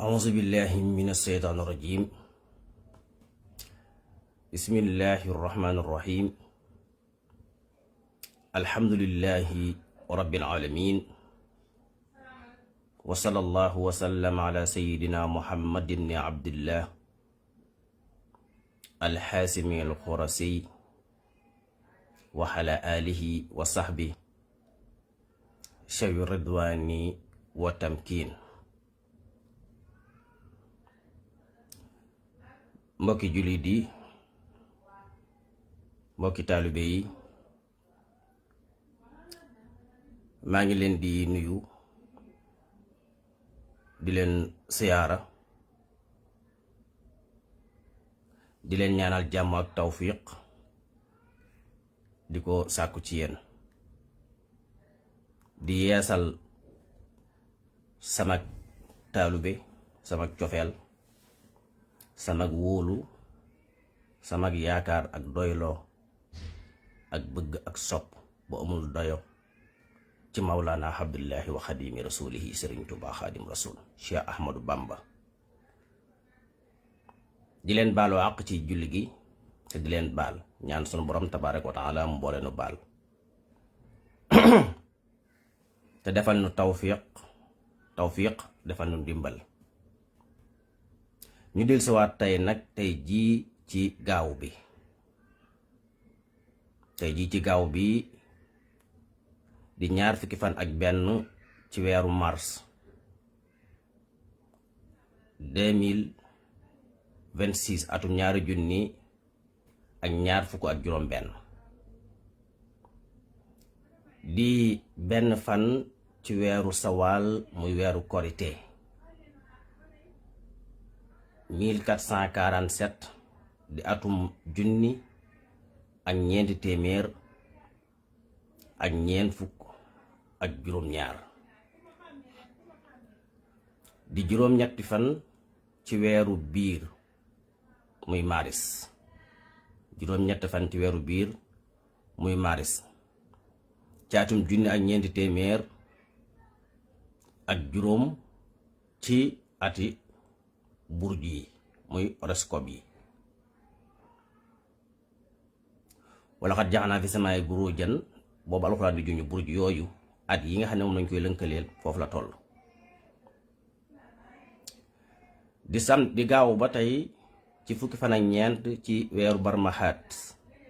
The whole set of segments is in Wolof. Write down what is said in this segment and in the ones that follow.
أعوذ بالله من الشيطان الرجيم. بسم الله الرحمن الرحيم. الحمد لله رب العالمين، وصلى الله وسلم على سيدنا محمد بن عبد الله الحاسمي الخرسي وعلى آله وصحبه شوي الرضوان وتمكين. mbokki jullit yi, mbokki taalibe yi, maa ngi leen di nuyu, di leen siyaara, di leen ñaanal jàmm ak tawfiq, di ko sàkku ci yéen, di yeesal samak taalibe, samak cofeel, samak wóolu, samak yaakaar ak doyloo ak bëgg ak sopp bu amul doyo ci mawlaana abdullahi wa xadimi rasulihi sëriñ Tuubaa xaadim rasul Cheikh Ahmadou Bamba. di leen baaloo àq ci julli gi te di leen baal, ñaan sunu borom tabaaraka wa taala mu boole nu baal te defal nu tawfiq defal nu ndimbal. ñu del siwaat tey nag tey jii ci gaaw bi di ñaar fukki fan ak benn ci weeru mars 2026 atum ñaari junni ak ñaar fukk ak juróom benn, di benn fan ci weeru sawaal muy weeru korite 1447 di atum junni ak ñeenti téeméer ak ñeent fukk ak juróom-ñaar, di juróom-ñetti fan ci weeru biir muy maris, juróom-ñetti fan ci weeru biir muy maris ci atum junni ak ñeenti téeméer ak juróom ci ati burj yi muy horoscope yi. wala xat jaxanaa fi samaay burujan, boobu alxuraan di juñu burj yooyu at yi nga xam ne moom lañ koy lënkaleel foofu la toll. di gaaw ba tey ci fukki fan ak ñeent ci weeru barmaxaat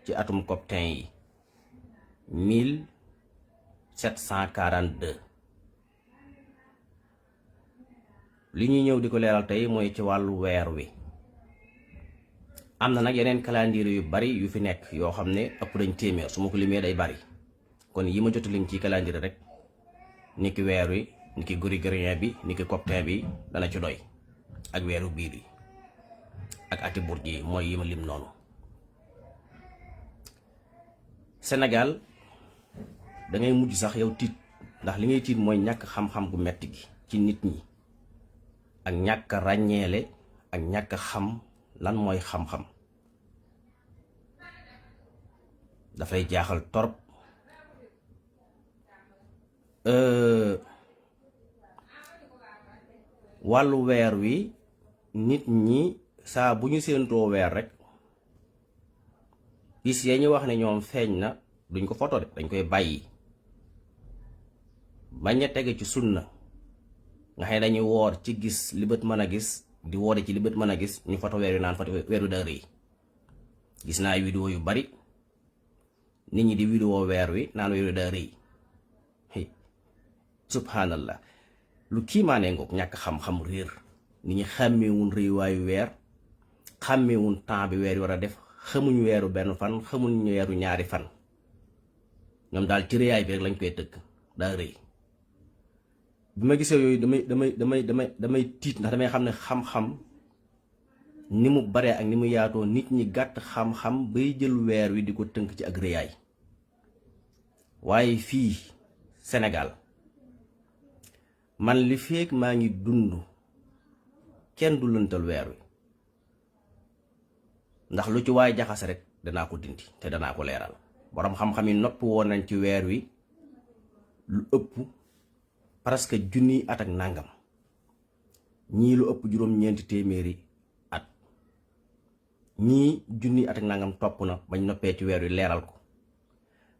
ci atum coptin yi 1742. li ñuy ñëw di ko leeral tey mooy ci wàllu weer wi. am na nag yeneen calendrier yu bari yu fi nekk yoo xam ne ëpp dañ téeméer, su ma ko limee day bari, kon yi ma jot lim ci calendrier rek niki weer wi, niki grégorien bi, niki coptin bi dana ci doy, ak weeru biir yi ak ati burj yi mooy yi ma lim noonu. Sénégal da ngay mujj sax yow tiit, ndax li ngay tiit mooy ñàkk xam-xam gu metti gi ci nit ñi ak ñàkk ràññeele ak ñàkk xam lan mooy xam-xam. dafay jaaxal torop. wàllu weer wi nit ñi saa bu ñu séentoo weer rek gis ya ñu wax ne ñoom feeñ na duñ ko foto de, dañ koy bàyyi bañ a tege ci sunna nga xam ne dañuy woor ci gis li bët mën a gis, di woore ci li bët mën a gis, ñu foto weer wi naan foto weer wi daa rëy. gis naa ay vidéo yu bari nit ñi di vidéo weer wi naan weer wi daa rëy. subhanallah, lu kiimaanee ngoog ñàkk xam-xam réer. nit ñi xàmmeewun rëy waayu weer, xàmmeewun temps bi weer war a def, xamuñ weeru benn fan, xamuñ weeru ñaari fan. ñoom daal ci rëyaay bi rek lañ koy tëgg, daa rëy. bi ma gisee yooyu damay tiit, ndax damay xam ne xam-xam ni mu baree ak ni mu yaatoo, nit ñi gàtt xam-xam bay jël weer wi di ko tënk ci ak rëyaay. waaye fii Sénégal man li feek maa ngi dund kenn du lëntal weer wi, ndax lu ci waay jaxase rek danaa ko dindi te danaa ko leeral. boroom xam-xam yi noppi woon nañ ci weer wi lu ëpp presque junniy at ak nangam ñii lu ëpp juróom-ñeenti téeméeri at, ñii junni at ak nangam topp na bañ noppee ci weer wi leeral ko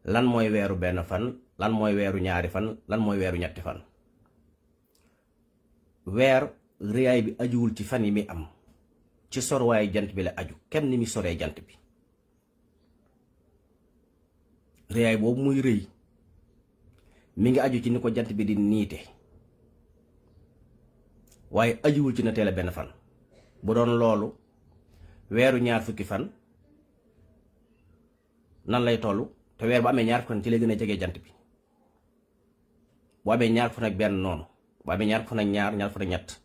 lan mooy weeru benn fan, lan mooy weeru ñaari fan, lan mooy weeru ñetti fan. weer rëyaay bi ajuwul ci fan yi mi am, ci sorwaayu jant bi la aju, kem ni mi soree jant bi. rëyaay boobu muy rëy mi ngi aju ci ni ko jant bi di niite, waaye ajuwul ci na teel a benn fan. bu doon loolu weeru ñaar fukki fan nan lay toll, te weer bu amee ñaar fan ci lay gën a jege jant bi. bu amee ñaar fan ak benn noonu, bu amee ñaar fan ak ñaar, ñaar fan ak ñett,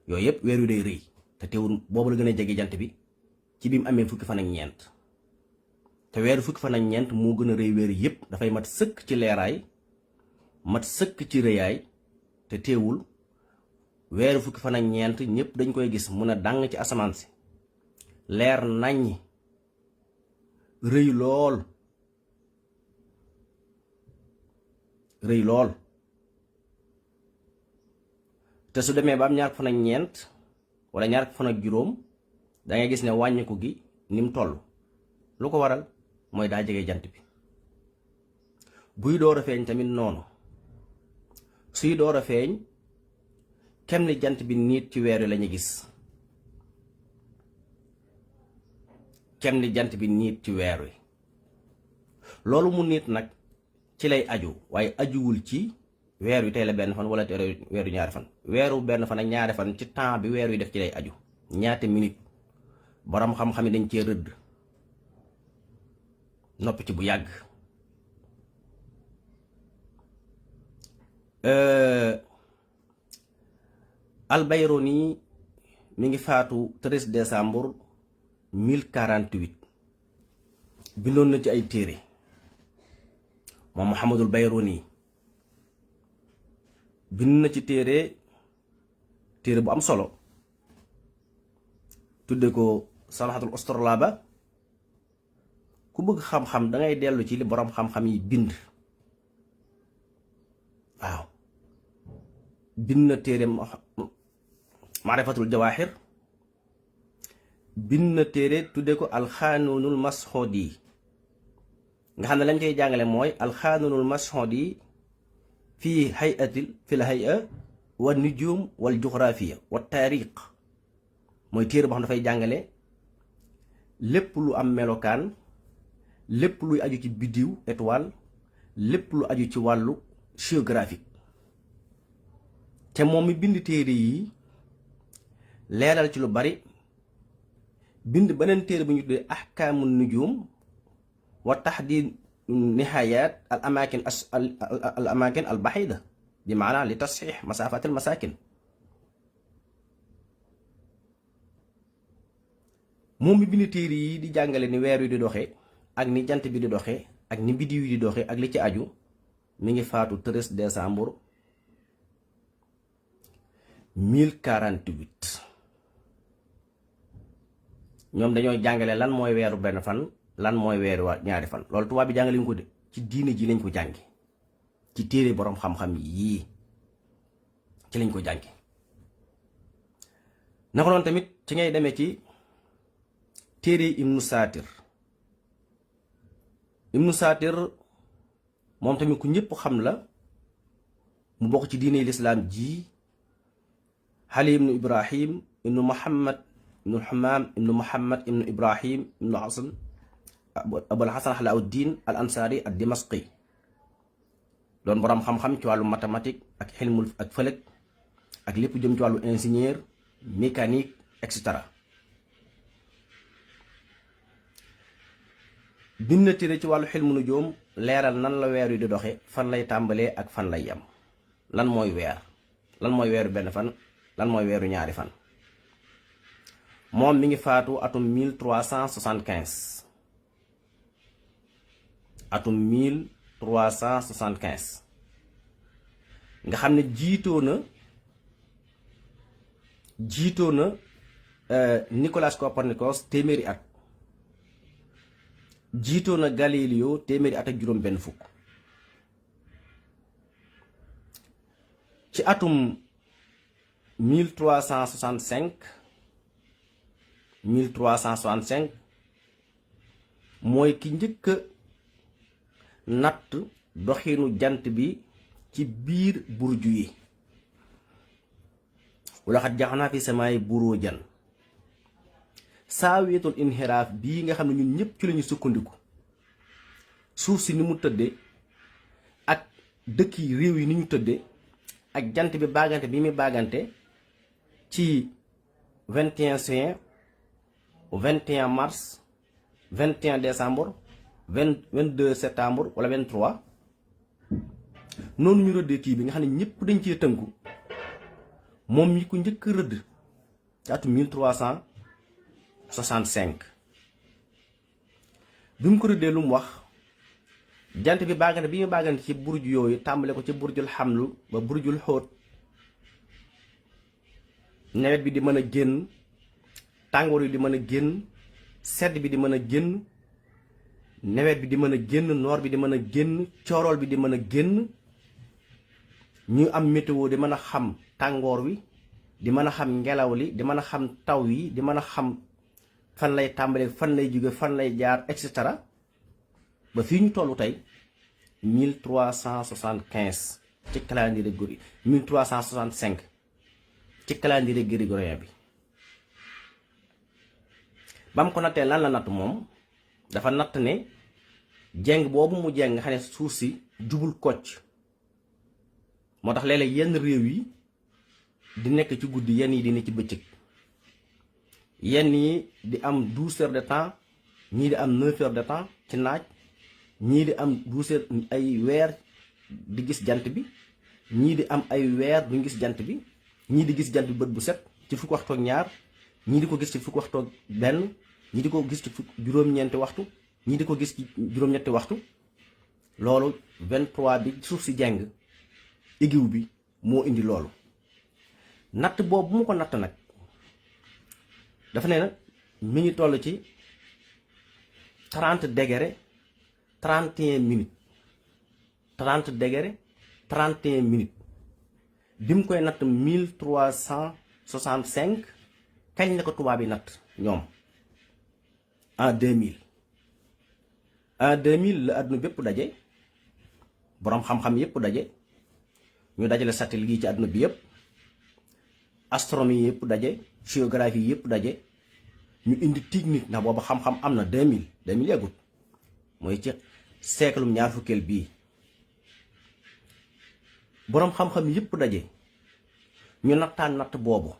yooyu yëpp weer wi day rëy, te teewul boobu la gën a jege jant bi ci bi mu amee fukki fan ak ñeent. te weeru fukki fan ak ñeent moo gën a rëy weer yëpp, dafay mat sëkk ci leeraay, mat sëkk ci rëyaay, te teewul weeru fukki fan ak ñeent ñëpp dañ koy gis mun a dàng ci asamaan si, leer naññ, rëy lool, rëy lool. te su demee ba am ñaar fan ak ñeent wala ñaar fan ak juróom, dangay gis ne wàññiku gi ni mu toll. lu ko waral mooy daa jege jant bi. buy door a feeñ tamit noonu, suy door a feeñ kem ni jant bi niit ci weer wi lañu gis, kem ni jant bi niit ci weer wi. loolu mu nit nag ci lay aju, waaye ajuwul ci weer wi tey la benn fan wala weeru ñaari fan. weeru benn fan ak ñaari fan ci temps bi weer wi def ci lay aju, ñaata minute. borom xam-xam yi dañ cee rëdd noppi ci bu yàgg. Al-Bayruni mi ngi faatu 13 décembre 1048, bindoon na ci ay téere moom Muhammadul Bayruni. bind na ci téere bu am solo tudde ko Salahatul Usturlaba. ku bëgg xam-xam dangay dellu ci li boroom xam-xam yi bind. waaw, bind na téere Maarifatul Jawaahir, bind na téere tudde ko Alxaanunul Masxoodi, nga xam ne lañ koy jàngale mooy Alxaanunul Masxoodi fii fil hay'a wa nujum wal juxraafiya wa taariq. mooy téere boo xam dafay jàngale lépp lu am melokaan, lépp luy aju ci biddiw étoile, lépp lu aju ci wàllu géographique. te moom mi bind téere yi leeral ci lu bari, bind beneen téere bu ñu tuddee ahkaamun nujum wa tahdid nihaayat al amakin al baxida, bi maanaa li tasxiix masaafatil masaakin. moom mi bind téere yi di jàngale ni weer wi di doxee ak ni jant bi di doxee ak ni biddiw yi di doxee ak li ci aju, mi ngi faatu 13 décembre 1048. ñoom dañoo jàngale lan mooy weeru benn fan, lan mooy weeru ñaari fan. loolu tubaab bi jàngale ñu ko de, ci diine ji lañ ko jànge, ci téere boroom xam-xam yii ci lañ ko jànge. naka noonu tamit ci ngay demee ci téere Ibnu Saatir. Ibnu Saatir moom tamit ku ñëpp xam la, mu bokk ci diine lislaam ji. Ali ibnu Ibrahim ibnu Muhammad ibnu Xumaam ibnu Muhammad ibnu Ibrahim ibnu Hasan Abul Hasan Alauddin al Ansari ad Dimasqi, doon boroom xam-xam ci wàllu mathématique ak xilmul ak fëlëg ak lépp jëm ci wàllu ingénieur mécanique etc. bind na téere ci wàllu xilmu nujuum, leeral nan la weer wi di doxe, fan lay tàmbalee ak fan lay yem, lan mooy weer, lan mooy weeru benn fan, lan mooy weeru ñaari fan. moom mi ngi faatu atum 1375, atum 1375, nga xam ne jiitoo na Nicolas Copernicus téeméeri at, jiitoo na Galileo téeméeri at ak juróom benn fukk. ci atum 1365 mooy ki njëkk a natt doxinu jant bi ci biir burju yi. wala xat jaxanaa fi samaay burujan saawiyatul inhiraaf bii nga xam ne ñun ñëpp ci lañu sukkandiku, suuf si ni mu tëdde ak dëkk yi réew yi ni ñu tëdde ak jant bi baagante bi muy baagante ci 21 juin 21 mars 21 décembre 22 septembre wala 23 noonu ñu rëddee kii bi nga xam ne ñëpp dañ cee tënku. moom ñi ko njëkk rëdd ci atu 1365 bi mu ko rëddee lu mu wax, jant bi baagante bi mu baagante ci burj yooyu tàmbale ko ci burjul xamlu ba burjul xóot, nawet bi di mën a génn, tàngoor yi di mën a génn, sedd bi di mën a génn, nawet bi di mën a génn, noor bi di mën a génn, coorool bi di mën a génn, ñu am météo di mën a xam tàngoor wi, di mën a xam ngelaw li, di mën a xam taw yi, di mën a xam fan lay tàmbalee, fan lay jóge, fan lay jaar, et cetera ba fii ñu tollu tey 1375 ci calendrier grégorien 1365 ci calendrier grégorien bi. ba mu ko nattee lan la natt moom dafa natt ne jeng boobu mu jeng nga xam ne suuf si jubul kocc, moo tax léeg-léeg yenn réew yi di nekk ci guddi, yenn yi di nekk ci bëccëg, yenn yi di am 12 heures de temps, ñii di am 9 heures de temps ci naaj, ñii di am 12 heures ay weer di gis jant bi, ñii di am ay weer duñ gis jant bi, ñii di gis jant bi bët bu set ci fukki waxtu ak ñaar, ñii di ko gis ci fukki waxtu ak benn, ñii di ko gis ci juróom-ñeenti waxtu, ñii di ko gis ci juróom-ñetti waxtu. loolu 23 bi suuf si jeng igiw bi moo indi loolu. natt boobu mu ko natt nag dafa ne nag mi ngi toll ci 30 degré 31 minutes 30 degré 31 minutes bi mu koy natt 1365 kañ la ko tubaab yi natt ñoom en 2000 la àdduna bépp daje, boroom xam-xam yépp daje, ñu dajale satellite yi ci àdduna bi yépp, astronomie yépp daje, géographie yépp daje, ñu indi technique ndax booba xam-xam am na 2000 yàggut, mooy ci siècle ñaar fukkeel bii. boroom xam-xam yépp daje ñu nattaan natt boobu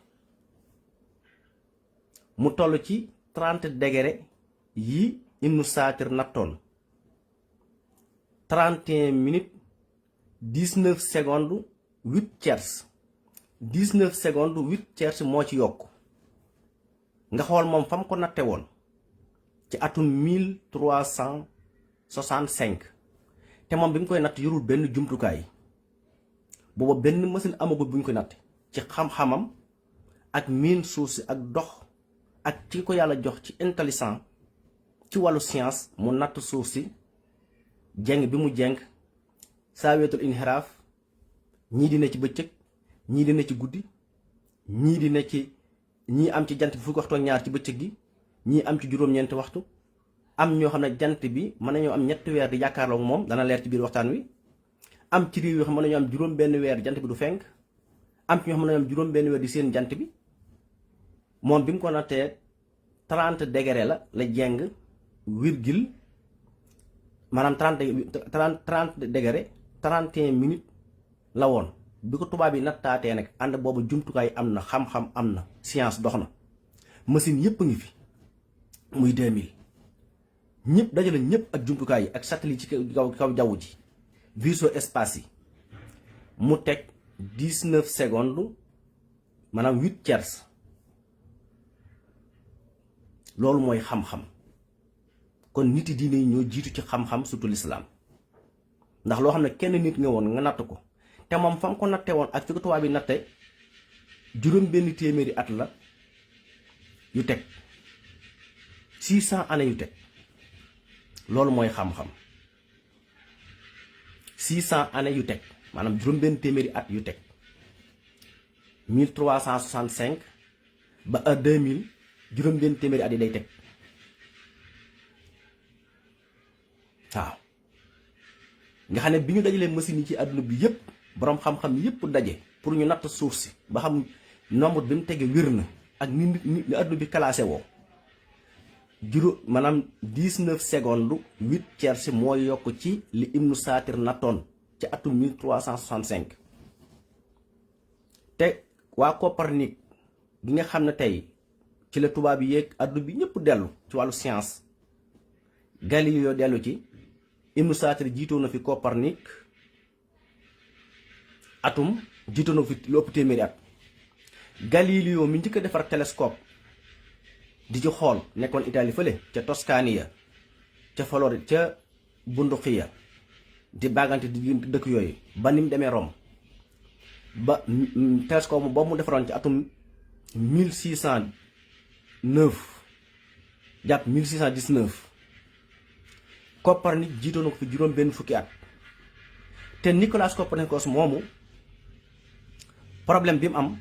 mu toll ci 30 degré yi Ibnu Saatir nattoon, 31 minutes 19 secondes 8 tiers 19 secondes 8 tiers moo ci yokk. nga xool moom fam ko natte woon ci atum 1365 te moom bi mu koy natt yorul benn jumtukaay, booba benn machine amagul bu ñu koy natte, ci xam-xamam ak miin suuf si ak dox ak ci ko yàlla jox ci intelligence ci wàllu science mu natt suuf si jeng bi mu jeng saaweetul inhiraaf, ñii di ne ci bëccëg, ñii di ne ci guddi, ñii di ne ci ñii am ci jant bi fukki waxtu ak ñaar ci bëccëg gi, ñii am ci juróom-ñeenti waxtu, am ñoo xam ne jant bi mën nañoo am ñetti weer di jàkkaarloog moom, dana leer ci biir waxtaan wi. am ci réew yoo xam ne mën nañoo am juróom benn weer jant bi du fenk, am ci ñoo xam ne mën nañoo am juróom benn weer di seen jant bi. moom bi mu ko nattee 30 degré la jeng virgule maanaam 30 degré 31 minutes la woon. bi ko tubaab yi nattaatee nag ànd boobu jumtukaay am na, xam-xam am na, science dox na, machine yépp a ngi fi, muy 2000 ñëpp dajale ñëpp ak jumtukaay yi ak satellite ci kaw jaww ji, vaisseau espace yi, mu teg 19 secondes maanaam 8 tiers. loolu mooy xam-xam. kon nit yi diine yi ñoo jiitu ci xam-xam, surtout l'islam, ndax loo xam ne kenn nit nga woon nga natt ko te moom fa mu ko natte woon ak fi ko tubaab bi natte juróom benn téeméeri at la yu teg 600 années yu teg. loolu mooy xam-xam, 600 années yu teg maanaam juróom benn téeméeri at yu teg. 1365 ba 2000 juróom-benn téeméeri at yi day teg waaw nga xam ne bi ñu dajalee machine yi ci àdduna bi yëpp boroom xam-xam yëpp daje pour ñu natt suuf si ba xam nombre bi mu tege wér na ak ni àdduna bi classé woo maanaam 19 secondes 8 tiers moo yokk ci li Ibnu Saatir nattoon ci atum 1365 te waa Copernic gi nga xam ne tey ci la tubaab yi yeeg àdduna bi ñëpp dellu ci wàllu science Galileo dellu ci Ibnu Saatir jiitoo na fi Copernic atum jiitoo na fi lu ëpp téeméeri at Galileo mi njëkk a defar télescope di ci xool nekkoon Italie fële ca Toscania ca Floride ca Bunduqiya di bàggante di dëkk yooyu ba ni mu demee Rome ba télescope boobu mu defaroon ci atum 1609 jàpp 1619 Copernic jiitoo na ko fi juróom benn fukki at te Nicolas Copernicus moomu problème bi mu am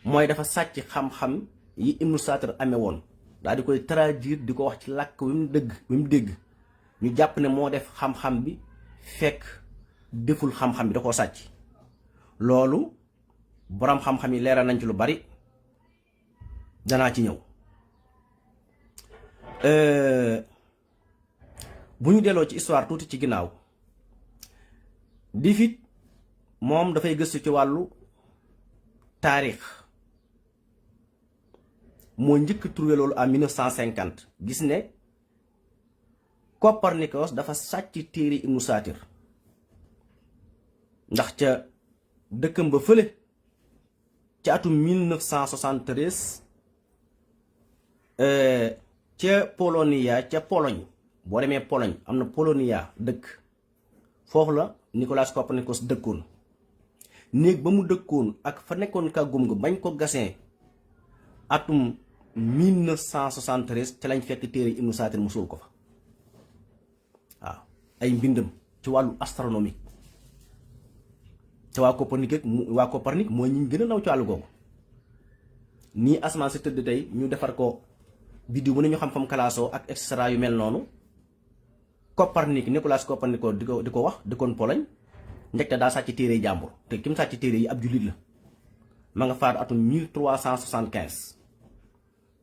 mooy dafa sàcc xam-xam yi Ibnu Saatir amee woon daal di koy traduire di ko wax ci làkk wi mu dégg ñu jàpp ne moo def xam-xam bi fekk deful xam-xam bi da koo sàcc loolu boroom xam-xam yi leeral nañ ci lu bari danaa ci ñëw bu ñu delloo ci histoire tuuti ci ginnaaw Difit moom dafay gëstu ci wàllu taarix moo njëkk trouvé loolu en 1950 gis ne Copernicus dafa sàcc téere Ibnu Saatir ndax ca dëkkam ba fële ca atum 1973 ca Polonia ca Pologne boo demee Pologne am na Polonia dëkk foofu la Nicolas Copernicus dëkkoon néeg ba mu dëkkoon ak fa nekkoon kàggum nga bañ ko gasee atum 1973 ca lañ fekk téere Ibnu Saatir mu suul ko fa waaw ay mbindam ci wàllu astronomique te waa Copernic mooy ñi gën a naw ci wàllu googu nii asamaan si tëdd tey ñu defar ko biddiw bu ne ñu xam fam kalaasoo ak extra yu mel noonu Copernic Nicolas Copernicus di ko wax dëkkoon Pologne njëkk daa sàcc téere yi jàmbur te kim sàcc téere yi ab jullit la ma nga faatu atum 1375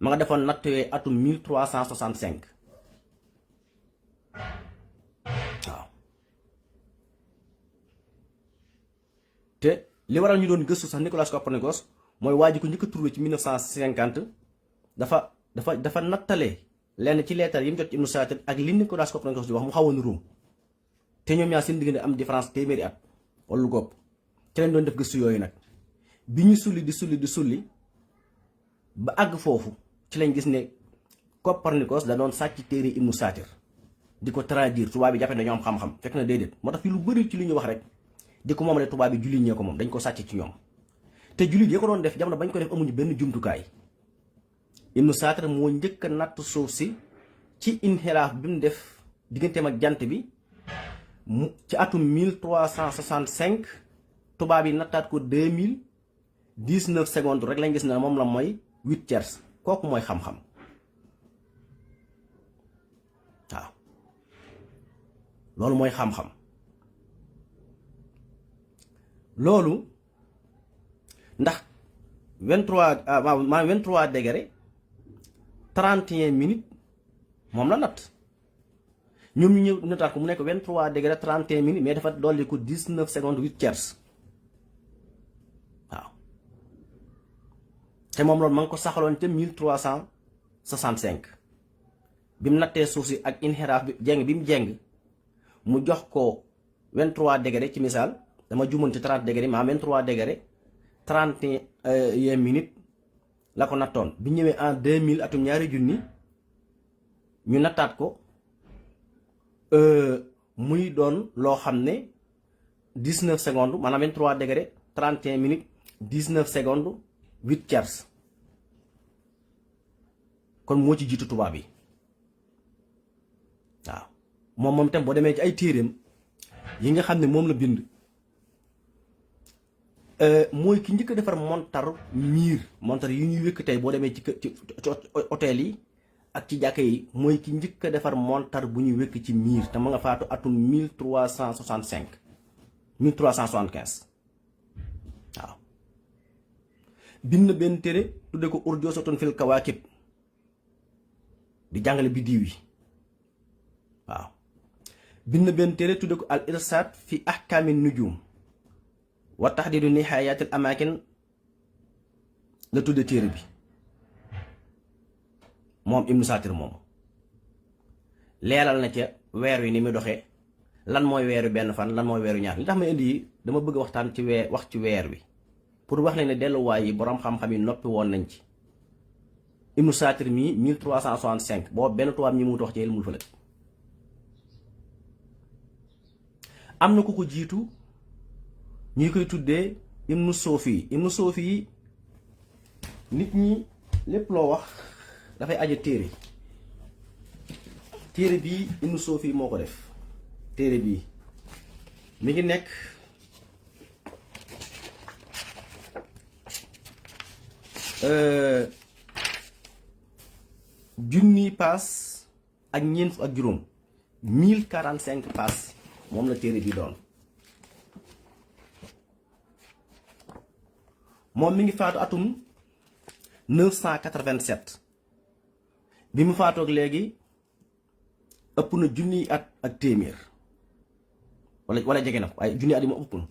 ma nga defoon natt yooyu atum 1365 waaw te li waral ñu doon gëstu sax Nicolas Copernicus mooy waa ji ko njëkk a trouvé ci 1950 dafa nattalee lenn ci leetar yi mu jot ci Ibnu Saatir ak li Nicolas Copernicus di wax mu xawoon ruum te ñoom ñaar seen diggante am différence téeméeri at wala lu góob ci lañ doon def gëstu yooyu nag bi ñu sulli di sulli ba àgg foofu ci lañ gis ne Copernicus da doon sàcc téere Ibnu Saatir di ko traduire tubaab bi jàppe dañoo am xam-xam fekk na déedéet moo tax fi lu bëri ci li ñu wax rek di ko moomale tubaab bi jullit ñee ko moom dañ ko sàcc ci ñoom te jullit yi ko doon def jamono bañ ko def amuñu benn jumtukaay Ibnu Saatir moo njëkk a natt suuf si ci inxiraaf bi mu def digganteem ak jant bi ci atum 1365 tubaab yi nattaat ko 2019 secondes rek lañ gis ne moom la mooy 8 tiers kooku mooy xam-xam waaw loolu mooy xam-xam loolu ndax 23 degré 31 minutes moom la natt ñoom ñu ñëw nattaat ko mu nekk 23 degré 31 minutes mais dafa dolli ko 19 secondes 8 tiers waaw te moom loolu ma ngi ko saxaloon ca 1365 bi mu nattee suuf si ak inxiraaf bi jeng bi mu jeng mu jox ko 23 degré ci misaal dama jumoon ci 30 degré maa 23 degré 31 minutes la ko nattoon bi ñëwee en 2000 atum ñaari junni ñu nattaat ko muy doon loo xam ne 19 secondes maanaam 23 degré 31 minutes 19 secondes 8 tiers kon moo ci jiitu tubaab yi waaw moom itam boo demee ci ay téeréem yi nga xam ne moom la bind mooy ki njëkk a defar montar yi ñuy wékk tey boo demee ci hôtel yi ak ci jàkka yi. mooy ki njëkk a defar montar bu ñuy wékk ci miir te ma nga faatu atum 1365 1375 waaw. bind na benn téere tudde ko urjuuzatun fil kawaakib di jàngale biddiw yi waaw. bind na benn téere tudde ko al irsaad fi ahkaami nujum wa tahdiidu nihaayatil amaakin la tudde téere bi moom Ibnu Saatir moom. leeral na ca weer wi ni muy doxee, lan mooy weeru benn fan, lan mooy weeru ñaar. li tax ma indi yi dama bëgg waxtaan ci wax ci weer wi pour wax leen ne delluwaay yi boroom xam-xam yi noppi woon nañ ci. Ibnu Saatir mii 1365 boobu benn tubaab ñi mu wax ci ilmul falak. am na ku ko jiitu ñuy koy tuddee Ibnu Soofi. Ibnu Soofi nit ñi lépp loo wax dafay aja téere bii Ibnu Soofi moo ko def. téere bii mi ngi nekk junni paas ak ñeent fukk ak juróom 1045 paas moom la téere bi doon. moom mi ngi faatu atum 987 bi mu faatoog léegi ëpp na junniy at ak téeméer wala jege na ko waaye junni at yi ma ëpp na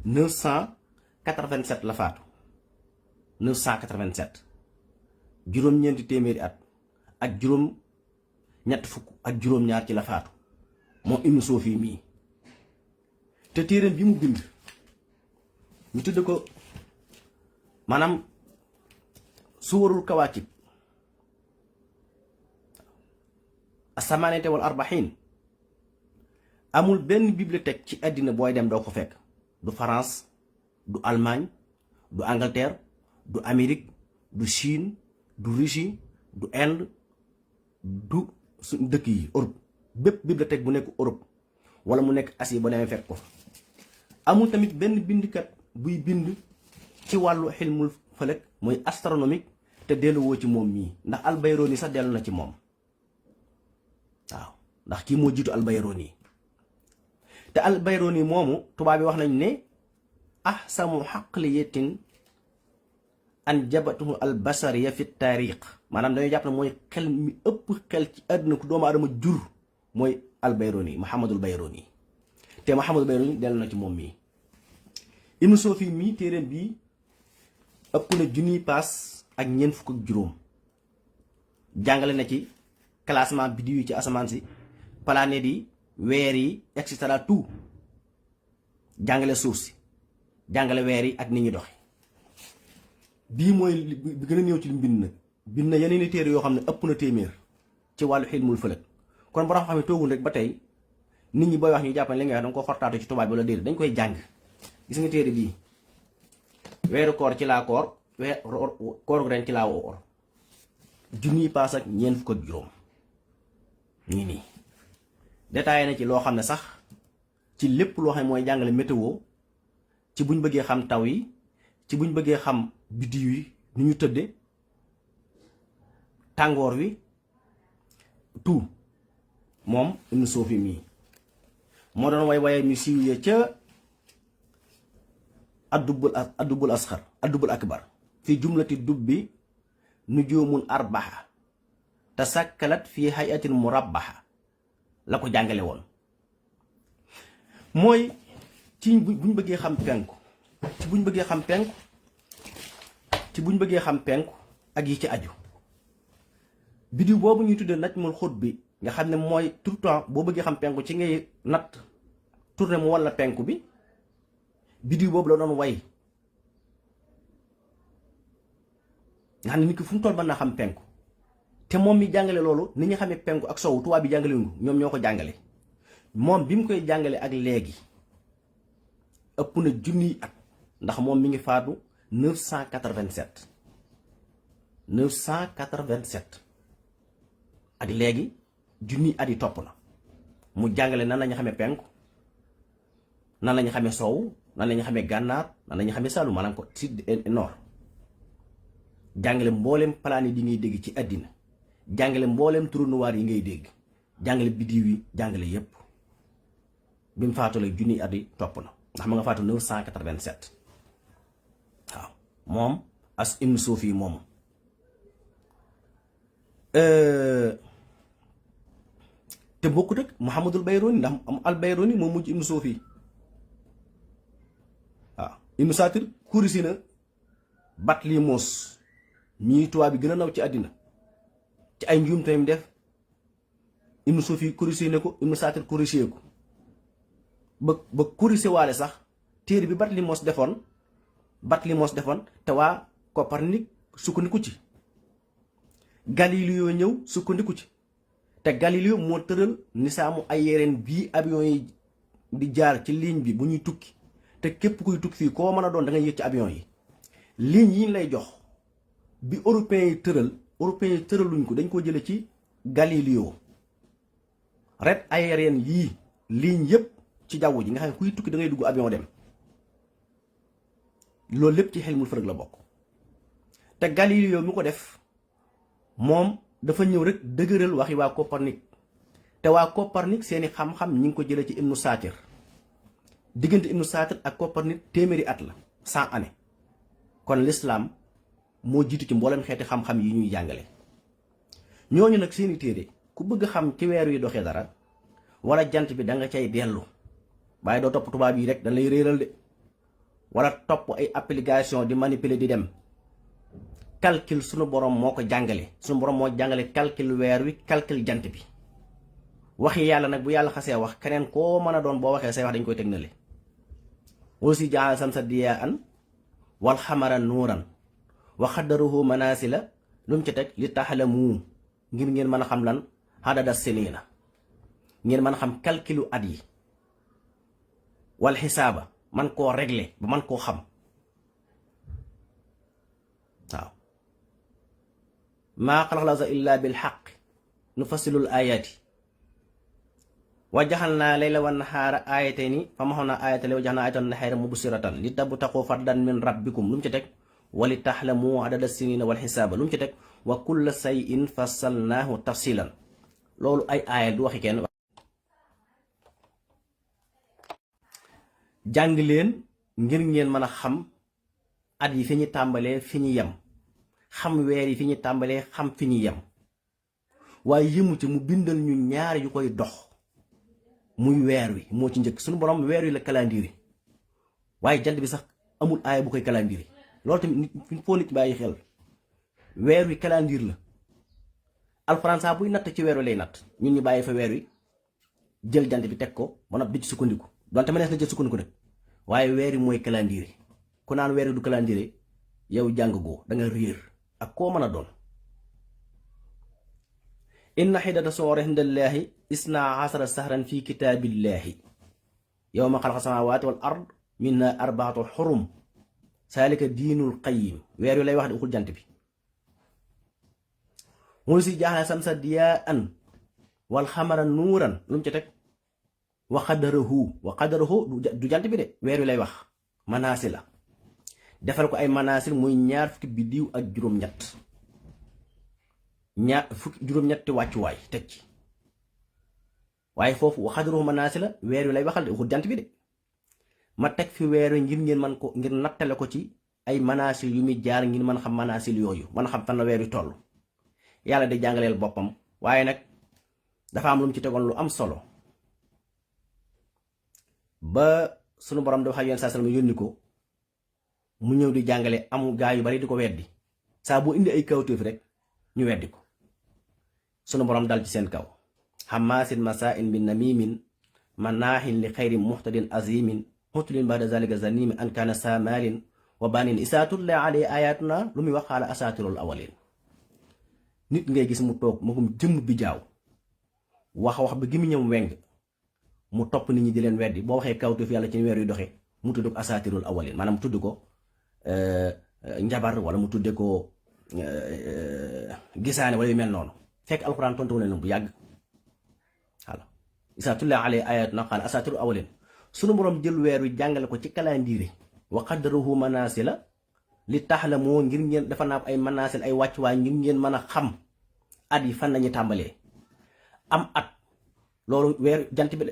987 la faatu 987 juróom-ñeenti téeméeri at ak juróom-ñett fukk ak juróom-ñaar ci la faatu moom Ibnu Soofi mii. te téereem bi mu bind ñu tudd ko maanaam suwarul kawaakib asamaaniyata wal arbaxiin amul benn bibliothèque ci àddina booy dem doo ko fekk. du France, du Allemagne, du Angleterre, du Amérique, du Chine, du Russie, du Inde, du suñ dëkk yi Europe. bépp bibliothèque bu nekk Europe wala mu nekk Asie ba demee fekk ko fa. amul tamit benn bindkat buy bind ci wàllu xilmul falak mooy astronomique te delluwoo ci moom mii, ndax Al-Bayrooni sax dellu na ci moom waaw, ndax kii moo jiitu Al-Bayrooni. te Al-Bayrooni moomu tubaab bi wax nañ ne ahsamu xaqliyatin an jabatuhu albasariya fi taariq, maanaam dañoo jàpp ne mooy xel mi ëpp xel ci àdduna ku doomu aadama jur mooy Al-Bayrooni, Muhammadul Bayrooni. te Muhammadul Bayrooni dellu na ci moom mii. Ibnu Soofi mii téeréem bii ëpp na junniy paas ak ñeent fukk ak juróom. jàngale na ci classement biddiw yi ci asamaan si, planètes yi, weer yi, et cetera tout. jàngale suuf si, jàngale weer yi ak nit ñi doxe. bii mooy bi gën a néew ci li mbind nag. bind na yeneen i téere yoo xam ne ëpp na téeméer ci wàllu xilmul falak. kon borom xam ne toogul rek ba tey nit ñi booy wax ñu jàpp ne li nga wax danga ko xortaatu ci tubaab bi wala déedéet, dañ koy jàng. gis nga téere bii weeru koor ci laa koor, kooru ren ci laa woor, junniy paas ak ñeent fukk ak juróom. nii nii détaillé na ci loo xam ne sax ci lépp loo xam ne mooy jàngale météo, ci buñ bëggee xam taw yi, ci buñ bëggee xam biddiw yi ni ñu tëdde, tàngoor wi, tout. moom Ibnu Soofi mii moo doon waaye ñu siiwee ca addubul asxar addubul akbar fi jumlati dubbi nujumun arbaha tasakkalat fi hayatin murabbaha la ko jàngale woon. mooy ci buñ bëggee xam penku, ci buñ bëggee xam penku, ci buñ bëggee xam penku ak yi ci aju. biddiw boobu ñuy tuddee najmul xut bi nga xam ne mooy tout le temps boo bëggee xam penku ci ngay natt tourné mu walla penku bi, biddiw boobu la doon way nga xam ne nit ki fu mu toll mën naa xam penku. te moom mi jàngale loolu ni ñu xamee penku ak sowu tubaab bi jàngale wuñu, ñoom ñoo ko jàngale. moom bi mu koy jàngale ak léegi ëpp na junniy at, ndax moom mi ngi faatu 987 987 ak léegi junniy at yi topp na. mu jàngale nan la ñu xamee penku, nan la ñu xamee soowu, nan lañu xamee gànnaar nan lañu xamee Saalum maanaam ko sud et nord jàngale mboolem planète yi ngay dégg ci àddina jàngale mboolem trou noir yi ngay dégg jàngale biddiw yi jàngale yépp bi mu faatu la junni at yi topp na ndax ma nga faatu 987 waaw moom as ibnu Suufi moomu te bokkut ak Muhammadul Bayruni ndax al Bayruni moom mujj ibnu Suufi waaw ibnu Saatir kurisi na Batlimos ñii tubaab bi gën a naw ci àddina ci ay njuumteem def ibnu Suufi kurisi ne ko ibnu Saatir kurisee ko ba kurise waale sax téere bi Batlimos defoon te waa Copernic sukkandiku ci Galileo ñëw sukkandiku ci te Galileo moo tëral nisaamu ay yereen bii avion yi di jaar ci ligne bi bu ñuy tukki te képp kuy tukki fii koo mën a doon da ngay yëg ci avion yi ligne yi lay jox bi européens yi tëraluñ ko dañ ko jële ci Galileo ret aérienne yii ligne yépp ci jaww ji nga xam ne kuy tukki da ngay dugg avion dem loolu lépp ci xelmul fërëg la bokk te Galileo mi ko def moom dafa ñëw rek dëgëral waxi waa Copernic te waa Copernic seeni xam-xam ñi ngi ko jëlee ci ibnu Saatir diggante ibnu Saatir ak Copernic téeméeri at la 100 années kon l'islam moo jiitu ci mboolem xeeti xam-xam yi ñuy jàngale ñooñu nag seeni téere ku bëgg xam ci weer wi doxee dara wala jant bi da nga cay dellu waaye doo topp tubaab yi rek dañ lay réeral de wala topp ay application di manipuler di dem calcul sunu borom moo ko jàngale sunu borom moo jàngale calcul weer wi calcul jant bi waxi yàlla nag bu yàlla xasee wax keneen koo mën a doon boo waxee say wax dañ koy teg na le aussi jaxal samsa diyaan wal xamara nuuran wa xaddaruhu manasila lu mu ci teg li taxalamu ngir ngeen mën a xam lan adada sinina ngeen mën a xam calculu at yi wal xisaaba man koo régler ba man koo xam waaw maa xalaq la illa bil xaq nufassilul ayaati wa jaxalnaa layla wan nahaara aayatayni fa maxoonaa aayata layla wa jaxalnaa aayatan nahaara mubsiratan li tabtaxu fardan min rabbikum lu mu ci teg wa li taxlamu adada sinina wal xisaaba lu mu ci teg wa kulla sayin fassalnaahu tafsilan loolu ay aaya du waxi kenn jàng leen ngir ngeen mën a xam at yi fi ñu tàmbalee fi ñu yem xam weer yi fi ñu tàmbalee xam fi ñu yem waaye yëmu ci mu bindal ñu ñaar yu koy dox muy weer wi moo ci njëkk suñu borom weer wi la calendrier waaye jant bi sax amul aaya bu koy calendrier loolu tamit foo nit bàyyi xel weer wi calendrier la alxuraan saa buy natt ci weer wi lay natt ñun ñu bàyyi fa weer wi jël jant bi teg ko ba noppi di ci sukkandiku donte ma nees na jël sukkandiku nag waaye weer wi mooy calendrier ku naan weer wi du calendrier yow jàng goo da nga réer ak koo mën a doon inna xiddata soore indallaahi isna asara sahran fi kitaabillahi yawma xalaqa samaawaati wal ard minna arbaatu xurum saalika diinul qayyim weer wi lay wax di uxul jant bi mooy si jaaxle samsa diyaan wal xamara nuuran lu mu ci teg wa qadarahu du jant bi de weer wi lay wax manaasi la defal ko ay manaasil muy ñaar fukki biddiw ak juróom-ñett juróom-ñetti wàccuwaay teg ci waaye foofu wa qadarahu manaasi la weer wi lay waxal de waxul jant bi de ma teg fi weer wi ngir ngeen man ko ngir nattale ko ci ay manaasil yu muy jaar ngir mën a xam manaasil yooyu mën a xam fan la weer wi toll yàlla di jàngaleel boppam waaye nag dafa am lu mu ci tegoon lu am solo ba sunu borom dafa xam yoon saa sallam yónni ko mu ñëw di jàngale am gaa yu bari di ko weddi saa boo indi ay kawtéef rek ñu weddi ko sunu borom dal ci seen kaw xamaasin masaain bi namimin manaahin li xayri muxtadin azimin xutulin bada zalika zanimi an kaana saamaalin wa banin isaatulla alay ayatuna lu muy wax xaala asaatirul awalin nit ngay gis mu toog magum jëmm bi jaaw wax ba gi mu ñëw weng mu topp nit ñi di leen weddi boo waxee kawtéef yàlla ci weer yu doxee mu tudd ko asaatirul awalin maanaam mu tudd ko njabar wala mu tudde ko gisaane wala yu mel noonu fekk alxuraan tontu leen bu yàgg voilà isaatulla alay ayatuna xaala asaatirul awalin sunu borom jël weer wi jàngale ko ci calendrier wa qaddarahu manasila li taxlamoo ngir ngeen dafa naa ay manasil ay wàccuwaay ngir ngeen mën a xam at yi fan lañu tàmbalee. am at loolu jant bi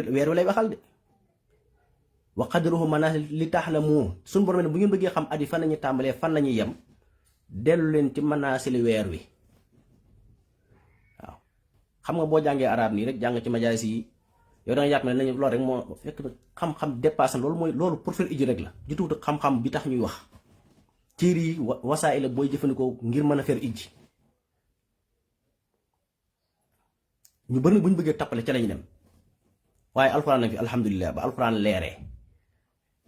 weer wi lay waxal de wa qaddarahu manaasil li taxlamoo suñu borom ne bu ngeen bëggee xam at yi fan lañuy tàmbalee fan lañuy yem dellu leen ci manaasili weer wi. waaw xam nga boo jàngee arab nii rek jàng ci majaalis yi yow da nga jàpp ne nañu loolu rek moo fekk xam-xam dépassé loolu mooy loolu pour faire iji rek la di tuuti xam-xam bi tax ñuy wax ciir yi wasaay la booy jëfandikoo ngir mën a faire iji. ñu bëri bu ñu bëggee tappale ca lañu dem waaye alxuraan nag fi alhamdulilah ba alxuraan leeree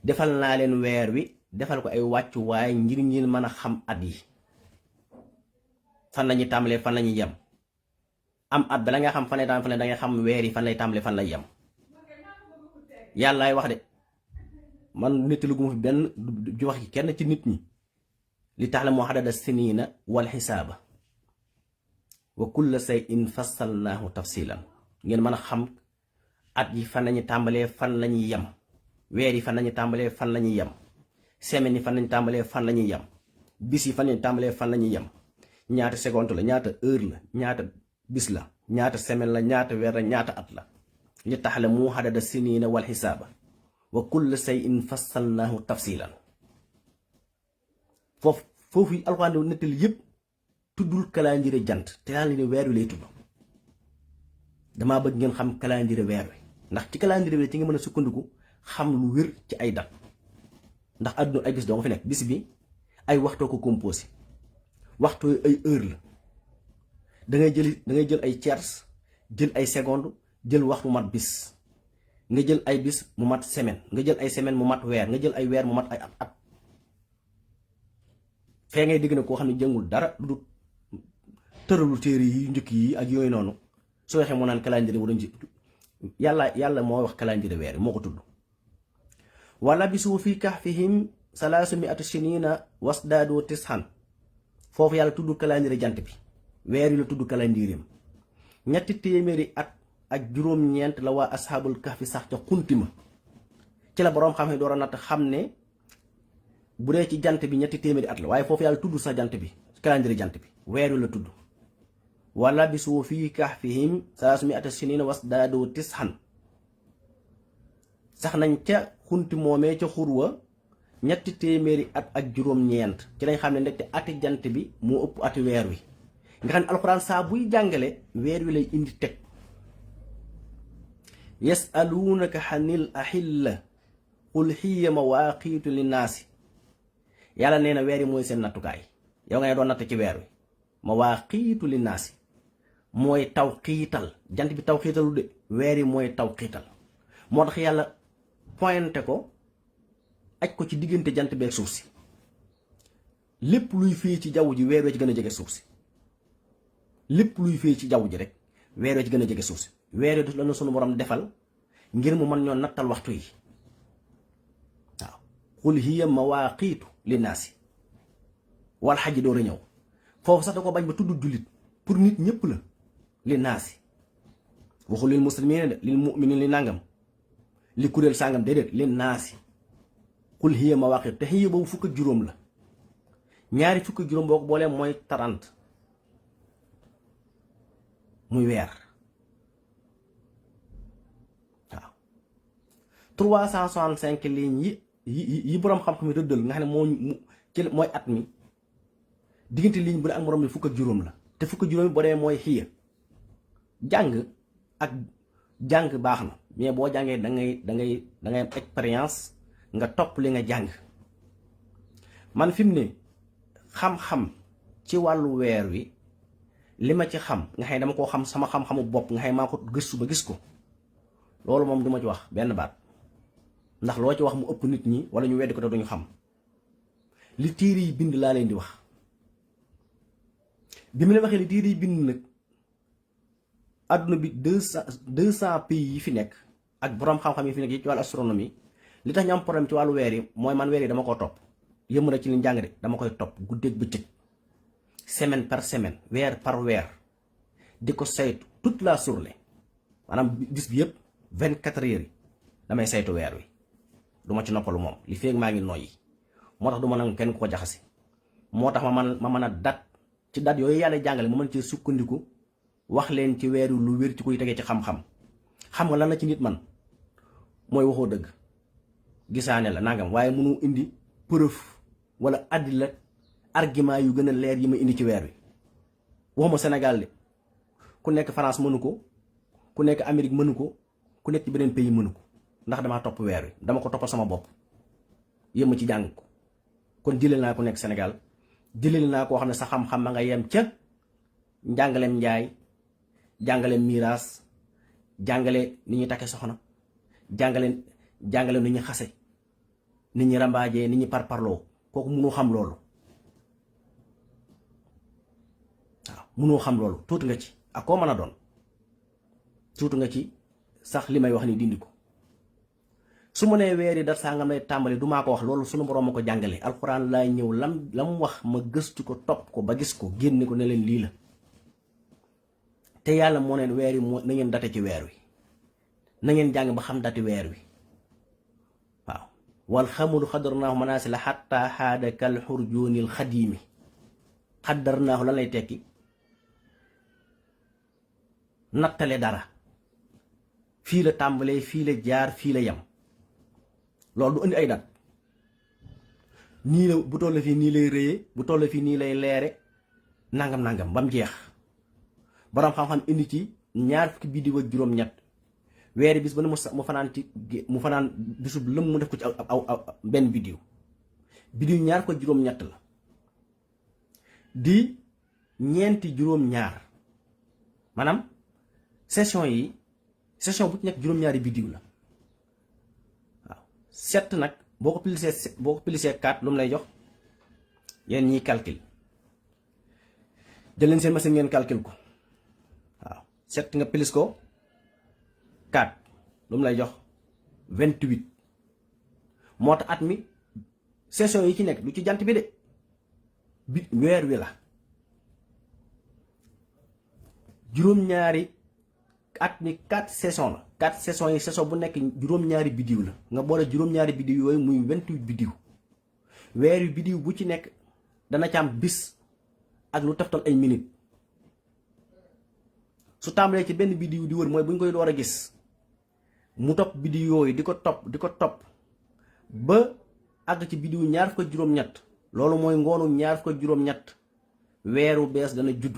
defal naa leen weer wi defal ko ay wàccuwaay ngir ngeen mën a xam at yi fan lañuy tàmbalee fan lañuy yem. am at bala nga xam fan lay tàmbalee fan da nga xam weer yi fan lay tàmbalee fan lay yem. yàllaay wax de man nettalu gu ma fi benn ju wax ci kenn ci nit ñi li tax la moo xadada siniina wal xisaaba wa kulla shay'in fassalnaahu tafsilan ngeen mën a xam at yi fan lañuy tàmbalee fan lañuy yem. weer yi fan lañuy tàmbalee fan lañuy yem. semaine yi fan lañuy tàmbalee fan lañuy yem. bis yi fan lañuy tàmbalee fan lañuy yem. ñaata seconde la ñaata heure la ñaata bis la ñaata semaine la ñaata weer la ñaata at la li ta'lamu adada siniina wal xisaaba wa kulla shay'in fassalnaahu tafsilan. foofu yi alxuraan di nettali yëpp tuddul calendrier jant te daal ne weer wi lay tudd. damaa bëgg ngeen xam calendrier weer wi ndax ci calendrier bi ci nga mën a sukkandiku xam lu wér ci ay dat ndax àdduna ay bis doo nga fi nekk bis bi ay waxtoo ko composé waxtu ay heure la da ngay jël ay tiers jël ay seconde jël wax mu mat bis nga jël ay bis mu mat semaine nga jël ay semaine mu mat weer nga jël ay weer mu mat ay at fee ngay dégg na koo xam ne jëngul dara lu tëralu téere yi njëkk yi ak yooyu noonu soo waxee moo naan calendrier wu dañ yàlla moo wax calendrier weer moo ko tudd. wala bisu fi kahfihim 300 sinina wasdaadu tis'an foofu yàlla tudd calendrier jant bi weer yi la tudd calendrier ñetti téeméeri at ak juróom-ñeent la waa asxaabul kahfi sax ca xuntima ci la boroom xam ne door a natt xam ne bu dee ci jant bi ñetti téeméeri at la waaye foofu yàlla tudd sax jant bi calendrier jant bi weer yi la tudd. wala bisu fi kahfihim 300 sinina wasdaadu tis'an sax nañ ca xunti moomee ca xurwa ñetti téeméeri at ak juróom-ñeent ci lañ xam ne ndekte ati jant bi moo ëpp ati weer wi nga xam ne alxuraan saa buy jàngale weer wi lay indi teg. yasaluunaka xanil ahilla qul hiya mawaaqiitu linnaasi yàlla nee na weer yi mooy seen nattukaay yow ngay doon natt ci weer wi mawaaqiitu linnaasi mooy taw xiital jant bi taw xiitalu de weer yi mooy taw xiital moo tax yàlla pointé ko aj ko ci diggante jant beeg suuf si lépp luy fii ci jaww ji weer wee ci gën a jege suuf si lépp luy fii ci jaww ji rek weer wee ci gën a jege suuf si weer yi la na sunu borom defal ngir mu mën ñoo nattal waxtu yi waaw qul hiya mawaaqiitu linnaasi wal xajji door a ñëw foofu sax da ko bañ ba tudd jullit pour nit ñëpp la linnaasi waxul lil muslimiina de lil mu'miniin li nangam li kuréel sàngam déedéet linnaasi qul hiya mawaaqiitu te hiya boobu fukk ak juróom la ñaari fukk ak juróom boo ko boolee mooy 30 muy weer waaw 365 lignes yi boroom xam-xam yi rëddal nga xam ne moo ci mooy at mi diggante ligne bu ne ak morom bi fukk ak juróom la te fukk ak juróom yi boo demee mooy xiya jàng ak jàng baax na mais boo jàngee da ngay am expérience nga topp li nga jàng man fi mu ne xam-xam ci wàllu weer wi li ma ci xam nga xam ne dama koo xam sama xam-xamu bopp nga xam ne maa ko gëstu ba gis ko loolu moom duma ci wax benn baat ndax loo ci wax mu ëpp nit ñi wala ñu weddi ko te duñu xam li téere yi bind laa leen di wax bi mu ne waxee li téere yi bind nag adduna bi 200 pays yi fi nekk ak borom xam-xam yi fi nekk yi ci wàllu astronomie li tax ñu am problème ci wàllu weer yi mooy man weer yi dama ko topp yëmu na ci li njàng de dama koy topp guddeeg bëccëg semaine par semaine weer par weer di ko saytu toute la journée maanaam bis bi yëpp 24 heures yi damay saytu weer wi duma ci noppalu moom li feeg maa ngi noyyi moo tax du ma nangu kenn ku ko jaxase moo tax ma mën a dat ci dat yooyu yàlla jàngale ma mën ci sukkandiku wax leen ci weer wi lu wér ci kuy tegee ci xam-xam xam nga lan la ci nit man mooy waxoo dëgg gisaane la nangam waaye mënu indi preuve wala addi la argument yu gën a leer yi ma indi ci weer wi waxuma Sénégal de ku nekk France mënu ko ku nekk Amérique mënu ko ku nekk ci beneen pays mënu ko ndax damaa topp weer wi dama ko toppal sama bopp yéem ci jàng ko kon jëlee naa ku nekk Sénégal jëlee naa koo xam ne sa xam-xam ma nga yem ca njàngaleem njaay jàngaleem miraas jàngale ni ñuy takke soxna jàngale ni ñuy xase nit ñi rambaajee nit ñi parparloo kooku mënoo xam loolu waaw mënoo xam loolu tuuti nga ci ak koo mën a doon tuuti nga ci sax li may wax ni dindi ko su ma nee weer yi dat saa nga may tàmbali du maa ko wax loolu sunu borom ma ko jàngale alxuraan laay ñëw lam wax ma gëstu ko topp ko ba gis ko génne ko ne leen lii la te yàlla moo neen weer yi moo na ngeen date ci weer wi na ngeen jàng ba xam dati weer wi waaw wal xamulu xadarnaahu manaasila xatta xaada kal xurjoonil xadiimi xadarnaahu lan lay tekki nattale dara fii la tàmbalee fii la jaar fii la yem loolu du indi ay dat nii la bu toll fii nii lay rëyee bu toll fii nii lay leere nangam ba mu jeex borom xam-xam indi ci ñaar fukki biddiw ak juróom-ñett weeri bis ba ne mu fanaan bisub lëm mu def ko ci aw benn biddiw ñaar ko juróom-ñett la di ñeenti juróom-ñaar maanaam session bu ci nekk juróom-ñaari biddiw la waaw 7 nag boo ko pilisee 4 lu mu lay jox yéen ñiy calcul jël leen seen machine ngeen calcul ko waaw 7 nga pilis ko 4 lu mu lay jox 28 moo tax at mi session yi ci nekk du ci jant bi de bi weer wi la juróom-ñaari at mi 4 session la 4 session yi session bu nekk juróom-ñaari biddiw la nga boole juróom-ñaari biddiw yooyu muy 28 biddiw weer wi biddiw bu ci nekk dana ci am bis ak lu teftal ay minute su tàmbalee ci benn biddiw di wër mooy bu ñu koy door a gis mu topp biddiw yooyu di ko topp ba àgg ci biddiw ñaar ko juróom-ñett loolu mooy ngoonu ñaar ko juróom-ñett weeru bees dana judd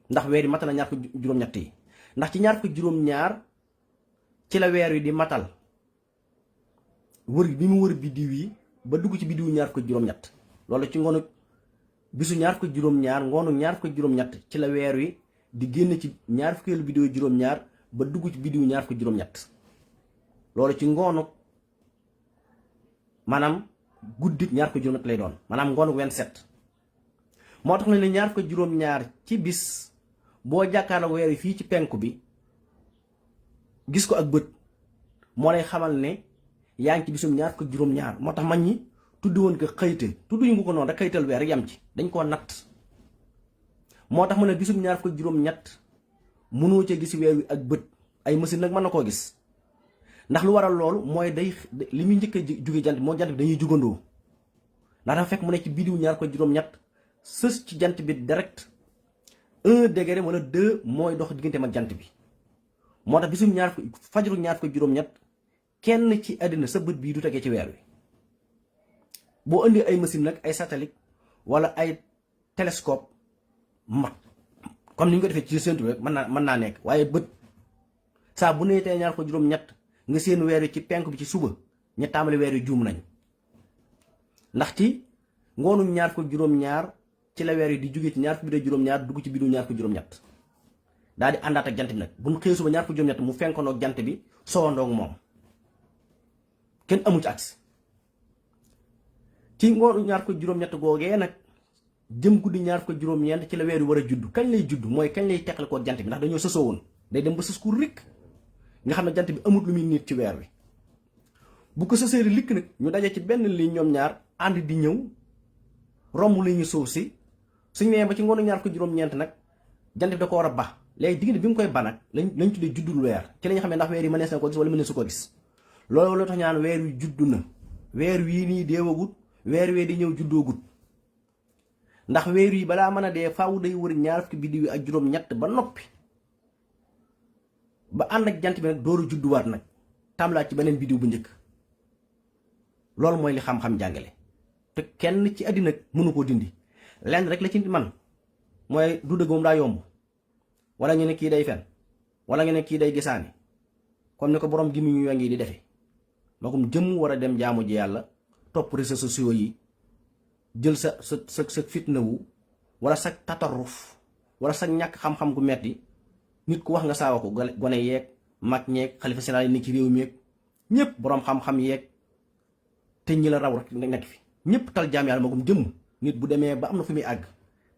ndax weer yi matal na ñaar ko juróom-ñett yi ndax ci ñaar ko juróom-ñaar ci la weer wi di matal wër bi mu wër biddiw yi ba dugg ci biddiw ñaar ko juróom-ñett loolu ci ngoonu bisu ñaar ko juróom-ñaar ngoonu ñaar ko juróom-ñett ci la weer wi di génn ci ñaar fukkeelu biddiw juróom-ñaar ba dugg ci biddiw ñaar ko juróom-ñett loolu ci ngoonu maanaam guddi ñaar ko juróom-ñett lay doon maanaam ngoonu 27 moo tax na ne ñaar ko juróom-ñaar ci bis boo jàkkaarloo weer wi fii ci penku bi gis ko ak bët moo lay xamal ne yaa ngi ci bisum ñaar ko juróom-ñaar moo tax mag ñi tudd woon ko xëyte tudduñu nga ko noonu rek xëytal weer yam ci dañ koo natt moo tax mu ne bisum ñaar ko juróom-ñett mënoo ca gis weer wi ak bët ay machine nag mën na koo gis ndax lu waral loolu mooy day li muy njëkk a jóge jant bi moo jant bi dañuy jugandoo ndax dafa fekk mu ne ci biddiw ñaar ko juróom-ñett sës ci jant bi direct 1 degré wala 2 mooy dox digganteem ak jant bi moo tax bisum fajaru ñaar ko juróom-ñett kenn ci àddina sa bët bii du tegee ci weer wi boo indi ay machine nag ay satellite wala ay télescope mat comme ni ñu ko defee ci séntu rek mën naa nekk waaye bët saa bu nee tey ñaar ko juróom-ñett nga seen weer wi ci penk bi ci suba ña tàmbali weer wi juum nañ ndax ci ngoonum ñaar ko juróom-ñaar ci la weer wi di jóge ci ñaar ko biddiw juróom-ñaar dugg ci biddiw ñaar ko juróom-ñett daal di àndaat ak jant bi nag bu ñu xëyee suba ñaar ko juróom-ñett mu fenkandoog jant bi sowandoog moom kenn amu ci agsi ci ngoonu ñaar ko juróom-ñett googee nag jëm guddi ñaar ko juróom-ñeent ci la weer wi war a judd kañ lay judd mooy kañ lay teqal koo jant bi ndax dañoo sësoo woon day dem ba sës ku rikk nga xam ne jant bi amut lu muy nit ci weer wi bu ko sësee likk nag ñu daje ci benn ligne ñoom ñaar ànd di ñëw romb li ñu suuf si suñu nee ba ci ngoonu ñaar ko juróom-ñeent nag jant bi da ko war a ba léegi diggante bi mu koy ba nag lañ tuddee juddul weer ci la ñu xam ne ndax weer yi mënees na ko gis wala mënees su ko gis loolu la tax ñaan weer wi juddu na weer wii nii deewagut weer wee di ñëw juddoogut ndax weer yi balaa mën a dee faaw day wër ñaar fukki biddiw yi ak juróom-ñett ba noppi ba ànd ak jant bi nag dooru judduwaat nag tàmbalaat ci beneen biddiw bu njëkk loolu mooy li xam-xam jàngale te kenn ci àddina mënu koo dindi lenn rek la ci man mooy du dëgg moom daa yomb wala ñu ne kii day fen wala ñu ne kii day gisaani comme ni ko borom gi mu ñu ngi di defee magum jëmm war a dem jaamu ji yàlla topp réseaux sociaux yi jël sa fitna wu wala sa tatarruf wala sa ñàkk xam-xam gu metti nit ku wax nga saawa ko gone yeeg mag ñeeg xalifa général yi ni ci réew mi yeeg ñëpp boroom xam-xam yeeg te ñi la raw rek nekk fi ñëpp tal jaam yàlla magum jëmm nit bu demee ba am na fu muy àgg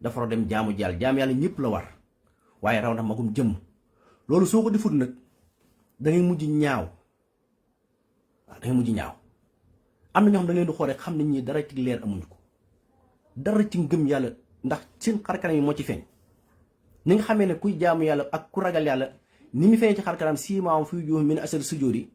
dafa war dem jaamu ji yàlla jaam yàlla ñëpp la war waaye raw na magum jëmm loolu soo ko defut nag da ngay mujj ñaaw waaw da ngay mujj ñaaw am na ñoo xam da ngeen di xool rek xam ne ñii dara ci leer amuñu ko dara ci ngëm yàlla ndax seen xarkanam yi moo ci feeñ ni nga xamee ne kuy jaamu yàlla ak ku ragal yàlla ni mu feeñ ci xarkanam siimaam fuy juux min asar sujjóot yi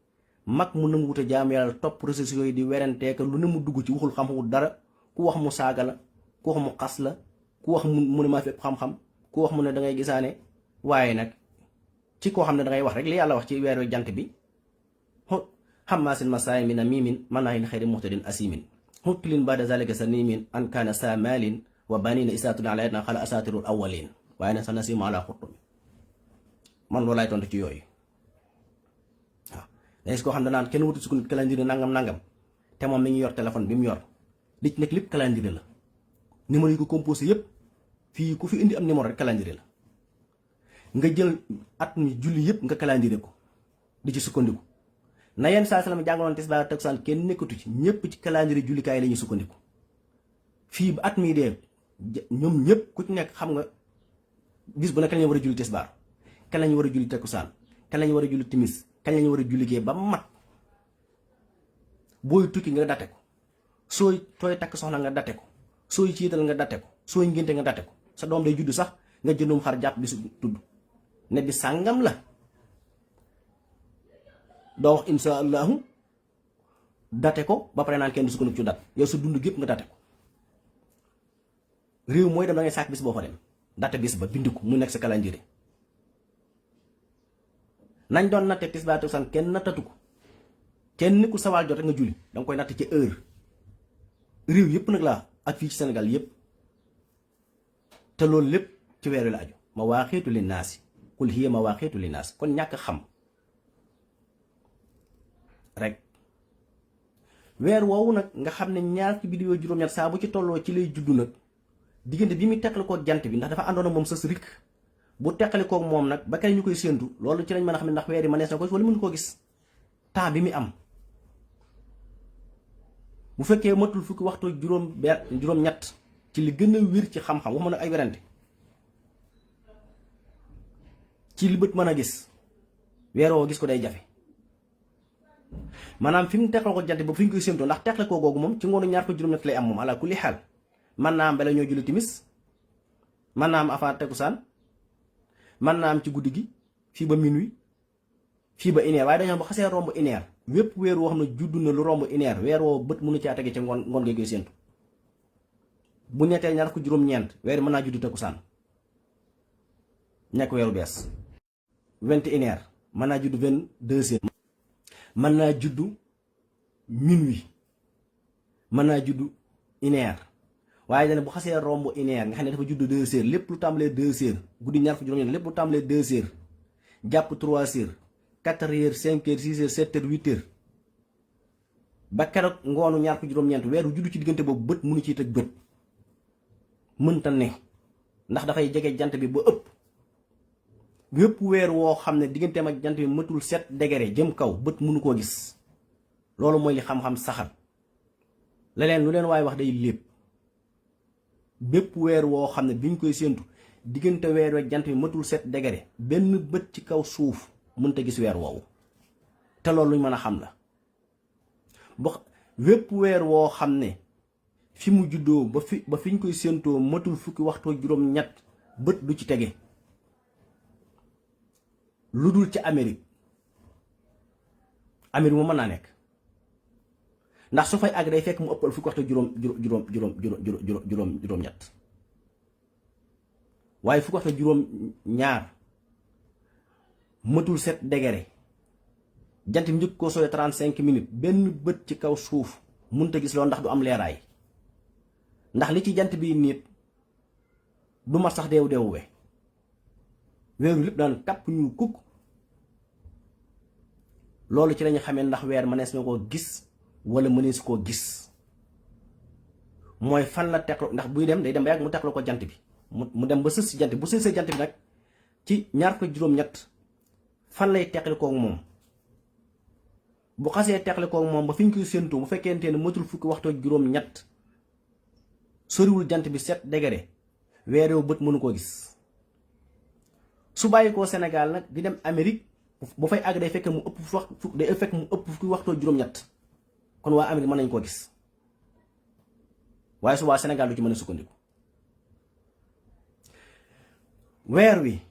mag mu nangu wut a jaamu yàlla topp réseaux sociaux yi di werenteeka lu ne mu dugg ci waxul xam-xamul dara ku wax mu saaga la ku wax mu xas la ku wax mu ne maa fi ëpp xam-xam ku wax mu ne da ngay gisaane waaye nag ci koo xam ne da ngay wax rek li yàlla wax ci weeru jant bi xammaasin masaayin bi namiimin mannaahin lil xayri mu'tadin asiimin xuttulin baada zalika sanimin an kaana saa maalin wa banina isaatuna alayna xala asaatirul awwalin waaye nag sa nasimu ala xurtum man loolu laay tontu ci yooyu waaw léegi koo xam ne naan kenn wutu sukk calendrier nangam te moom mi ngi yor téléphone bi mu yor li ci nekk lépp calendrier la numéro yi ko composé yépp fii ku fi indi am numéro rek calendrier la nga jël at mi julli yépp nga calendrier ko di ci sukkandiku na yenn saa salaam jàngaloon tisbaar takkusaan kenn nekkatu ci ñëpp ci calendrier jullikaay la ñuy sukkandiku fii ba at mii dee ñoom ñëpp ku ci nekk xam nga bis bu nekk kañ lañu war a julli tisbaar kañ lañu war a julli takkusaan kañ lañu war a julli timis kañ lañu war a julli gee ba mat booy tukki nga date ko sooy takk soxna nga date ko sooy ciital nga date ko sooy ngénte nga date ko sa doom day juddu sax nga jëndum xar jàpp bi su tudd ne bi sàngam la doo wax insha allahu date ko ba pare naan kenn du sukkandiku ci dat yow sa dund gépp nga date ko réew mooy dem da ngay sàkk bis boo fa dem date bis ba bind ko mu nekk sa calendrier nañ doon natte tisbaar takkusaan kenn nattatu ko kenn ku sawaal jot rek nga julli danga koy natt ci heure réew yépp nag laa ak fii ci Sénégal yépp te loolu lépp ci weer wi la aju mawaaqiitu linnaasi qul hiya mawaaqiitu linnaasi kon ñàkk xam rek weer woowu nag nga xam ne ñaar ci biddiw juróom-ñett saa bu ci tolloo ci lay juddu nag diggante bi muy teqali koog jant bi ndax dafa àndoon ak moom sës rik bu teqali koog moom nag ba kay ñu koy séentu loolu ci lañ mën a xam ne ndax weer yi mënees na ko wala mënu koo gis temps bi muy am bu fekkee matul fukki waxtu juróom-ñett ci li gën a wér ci xam-xam waxuma nag ay werante ci li bët mën a gis weer woo gis ko day jafe maanaam fi mu teqal ko jant ba fi ñu koy séentoo ndax teqale koo googu moom ci ngoonu ñaar ko juróom-ñett lay am moom ala kulli xaal mën naa am bala ñoo julli timis mën naa am avant takkusaan mën naa am ci guddi gi fii ba minuit fii ba une heure waaye dañoo ba xasee romb une heure wépp weer woo xam ne judd na lu romb une heure weer woo bët mënu caa tege ca ngoon ngay koy séentu bu ñettee ñaar ko juróom-ñeent weer mën naa judd takkusaan nekk weeru bees 21 heures mën naa judd 22 heures mën naa judd minuit mën naa judd une heure waaye dana bu xasee romb une heure nga xam ne dafa judd 2 heures lépp lu tàmbalee 2 heures guddi ñaar ko juróom-ñeent lépp lu tàmbalee 2 heures jàpp 3 heures 4 heures 5 heures 6 heures 7 heures 8 heures ba keroog ngoonu ñaar ko juróom-ñeent weeru judd ci diggante boobu bët mënu ciy tëj bët mënta ne ndax dafay jege jant bi ba ëpp wépp weer woo xam ne digganteem ak jant bi matul 7 degré jëm kaw bët mënu koo gis loolu mooy li xam-xam saxal leneen lu leen waaye wax day lépp bépp weer woo xam ne biñ koy séentu diggante weer week jant bi matul 7 degré benn bët ci kaw suuf mënta gis weer woowu te loolu luñ mën a xam la wépp weer woo xam ne fi mu juddoo ba fi ñu koy séentoo matul fukki waxtu juróom-ñett bët du ci tege lu dul ci Amérique Amérique moom mën naa nekk ndax su fay àgg day fekk mu ëppal fukki waxtu juróom-ñett waaye fukki waxtu juróom-ñaar mëtul 7 degré jant bi njëkk koo soolee 35 minutes benn bët ci kaw suuf mënut a gis loolu ndax du am leeraay ndax li ci jant bi nit du mat sax deewu we weeru lépp daan kàpp ñu kukk. loolu ci lañu xamee ndax weer mënees na koo gis wala mënees koo gis mooy fan la teqlu ndax buy dem day dem ba yàgg mu teqlu ko jant bi mu dem ba sës si jant bi bu sësee jant bi nag ci ñaar ko juróom-ñett fan lay teqli koog moom bu xasee teqli koog moom ba fi ñu koy séentu bu fekkente ne matul fukki waxtu juróom-ñett soriwul jant bi 7 degré weer yow bët mënu koo gis su bàyyi koo Sénégal nag di dem Amérique bu fay àgg day fekk mu ëpp fukki waxtu juróom-ñett kon waa Amérique mën nañ koo gis waaye su waa Sénégal du ci mën a sukkandiku. weer wi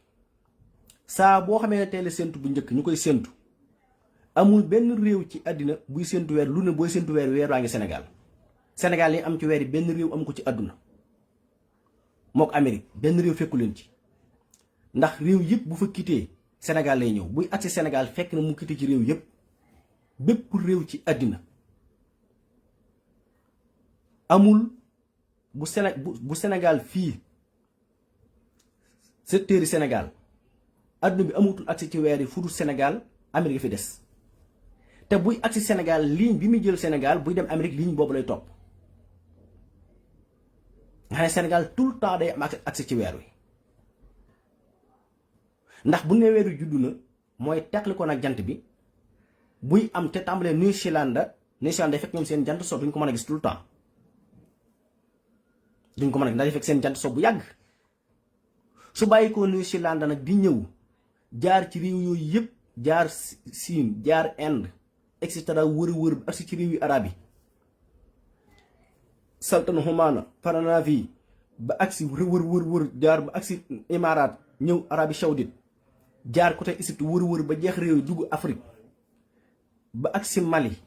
saa boo xamee ne teel a séentu bu njëkk ñu koy séentu amul benn réew ci àddina buy séentu weer lu ne booy séentu weer waa ngi Sénégal. Sénégal li am ci weer yi benn réew am ko ci àdduna mook Amérique benn réew fekku leen ci ndax réew yëpp bu fa quitté Sénégal lay ñëw buy agsi Sénégal fekk na mu quitté ci réew yëpp bépp réew ci àddina amul bu Sénégal fii secteur yi Sénégal àdduna bi amutul agsi ci weer yi fu dul Sénégal Amérique fi des te buy agsi Sénégal ligne bi muy jël Sénégal buy dem Amérique ligne boobu lay topp nga xam ne Sénégal tout le temps day am agsi ci weer wi ndax bu ne weer wi juddu na mooy teqli ko nag jant bi buy am te tàmbalee New Zealand day fekk ñoom seen jant so duñ ko mën a gis tout le temps duñ ko mën a gis ndax day fekk seen jant so bu yàgg su bàyyi ko New Zealand nag di ñëw jaar ci réew yooyu yëpp jaar Siin jaar Inde et cetera wër ak si ci réew yu arab yi Sultan Oman Paranavi ba agsi wër jaar ba agsi Imaaraat ñëw Arabie Saoudite jaar côté Égypte wër ba jeex réew yi dugg Afrique ba agsi Mali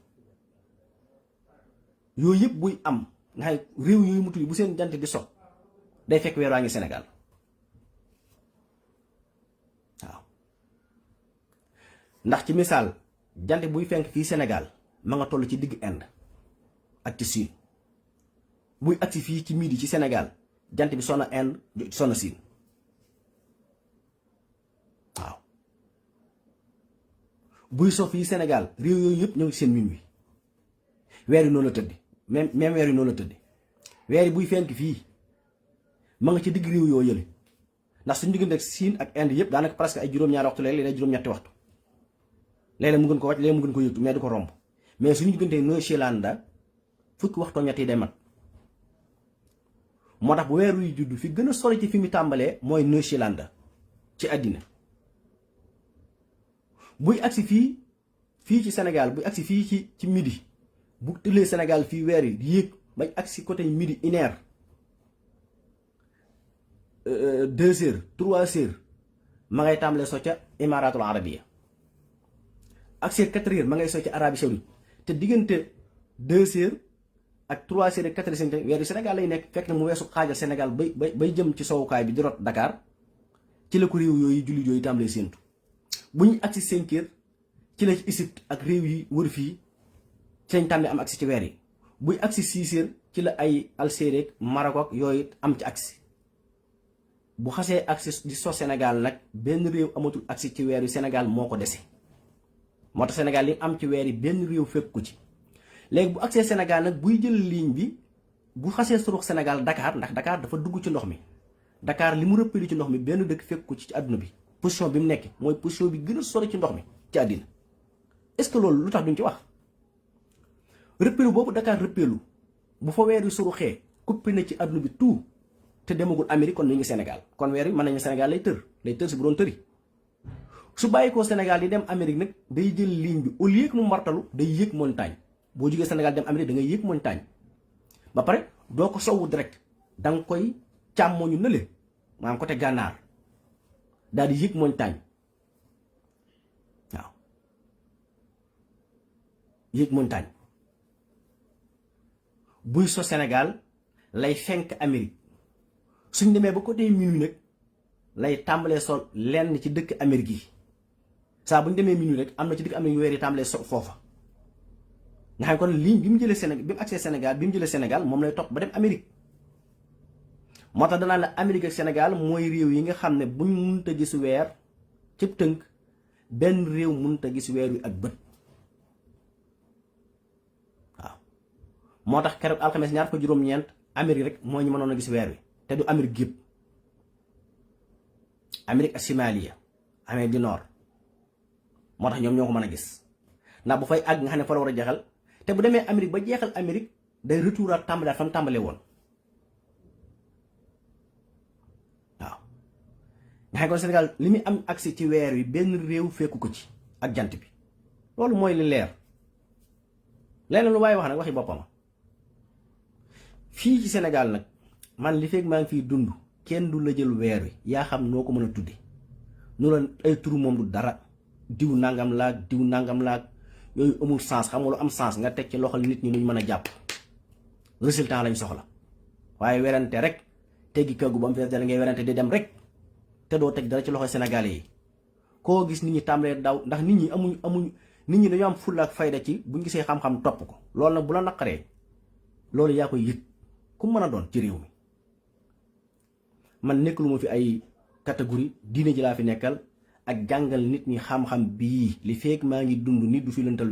yooyu yëpp buy am nga xam réew yooyu mu tudd bu seen jant di so day fekk weer waa ngi Sénégal waaw ndax ci misaal jant buy fenk fii Sénégal ma nga toll ci digg Inde ak ci Siin buy agsi fii ci midi ci Sénégal jant bi sonna Inde sonna Siin waaw buy so fii Sénégal réew yooyu yëpp ñoo ngi seen minuit weer yi noonu la tëddi même weer yi noonu la tëddi weer yi buy fenk fii ma nga ci digg réew yoo yële ndax suñu diggante ak Siin ak Inde yëpp daanaka presque ay juróom-ñaari waxtu léeg-léeg juróom-ñetti waxtu léeg-léeg mu gën ko wàcc léeg-léeg mu gën ko yëgtu mais du ko romb mais suñu diggante New Zealand fukki waxtoo ñett yi day mat moo tax bu weer wi judd fi gën a sori ci fi mu tàmbalee mooy New Zealand ci àddina buy agsi fii ci Sénégal buy agsi fii ci midi bu tëlee Sénégal fii weer yi di yéeg bañ agsi côté midi 1h 2h 3h ma ngay tàmbalee so ca Imaaratul Arabiya agsi 4h ma ngay so ca Arabie Saoudite te diggante 2h ak 3h ak 4h weer yi Sénégal lay nekk fekk na mu weesu xaajal Sénégal bay jëm ci sowukaay bi di rot Dakar ci la ko réew yooyu jullit yooyu tàmbalee séentu bu ñu agsi 5h ci la ci Égypte ak réew yi wër fii ci lañ tàmbali am agsi ci weer yi buy agsi 6h ci la ay Algérie Maroc ak yooyu am ci agsi bu xasee agsi di so Sénégal nag benn réew amatul agsi ci weer yi Sénégal moo ko dese moo tax Sénégal li am ci weer yi benn réew fekk ko ci léegi bu agsee Sénégal nag buy jël ligne bi bu xasee surux Sénégal Dakar ndax Dakar dafa dugg ci ndox mi Dakar li mu rëppali ci ndox mi benn dëkk fekk ko ci àdduna bi position bi mu nekk mooy position bi gën a sori ci ndox mi ci àddina est-ce que loolu lu tax duñ ci wax rëppelu boobu Dakar rëppelu bu fa weer wi suruxee coupé na ci àdduna bi tout te demagul Amérique kon mi ngi Sénégal kon weer wi mën nañu Sénégal lay tër si bu doon tëri su bàyyi ko Sénégal di dem Amérique nag day jël ligne bi au lieu que mu martalu day yéeg montagne boo jógee Sénégal dem Amérique da ngay yéeg montagne ba pare doo ko sowwu direct da nga koy càmmoñu nële maanaam côté gànnaar daal di yéeg montagne waaw yéeg montagne buy so Sénégal lay fenk Amérique suñ demee ba côté minuit nag lay tàmbalee sol lenn ci dëkk Amérique yi saa bu ñu demee minuit rek am na ci dëkk Amérique yu weer yi tàmbalee so foofa nga xam kon ligne bi mu jëlee Sénégal bi mu agsee Sénégal bi mu jëlee Sénégal moom lay topp ba dem Amérique moo tax danaa la Amérique ak Sénégal mooy réew yi nga xam ne buñ mënut a gis weer cëb tënk benn réew mënut a gis weer wi ak bët waaw moo tax keroog alxames ñaar ko juróom-ñeent Amérique rek moo ñu mënoon a gis weer wi te du Amérique gépp Amérique ak Somalia Amérique du Nord moo tax ñoom ñoo ko mën a gis ndax bu fay àgg nga xam ne fa la war a jeexal te bu demee Amérique ba jeexal Amérique day retour ak tàmbali fa mu tàmbalee woon waaw nga xam ne kon Sénégal li muy am accès ci weer wi benn réew fekku ko ci ak jant bi loolu mooy li leer leneen lu waaye wax nag waxi boppam fii ci Sénégal nag man li fekk maa ngi fiy dund kenn du la jël weer wi yaa xam noo ko mën a tudde nu la ay turu moom du dara diw nangam laag yooyu amul sens. xam nga lu am sens nga teg ci loxol nit ñi luñ mën a jàpp résultat lañ soxla waaye werante rek teggi kaggu ba mu fees dal ngay werante di dem rek te doo teg dara ci loxoy sénégalais yi koo gis nit ñi tàmbalee daw ndax nit ñi amuñ nit ñi dañoo am fulla ak fayda ci buñ gisee xam-xam topp ko loolu nag bu la naqaree loolu yaa koy yëg ku mën a doon ci réew mi man nekk lu ma fi ay catégorie diine ji laa fi nekkal ak jàngal nit ñi xam-xam bii li fekk maa ngi dund nit du fi lëntal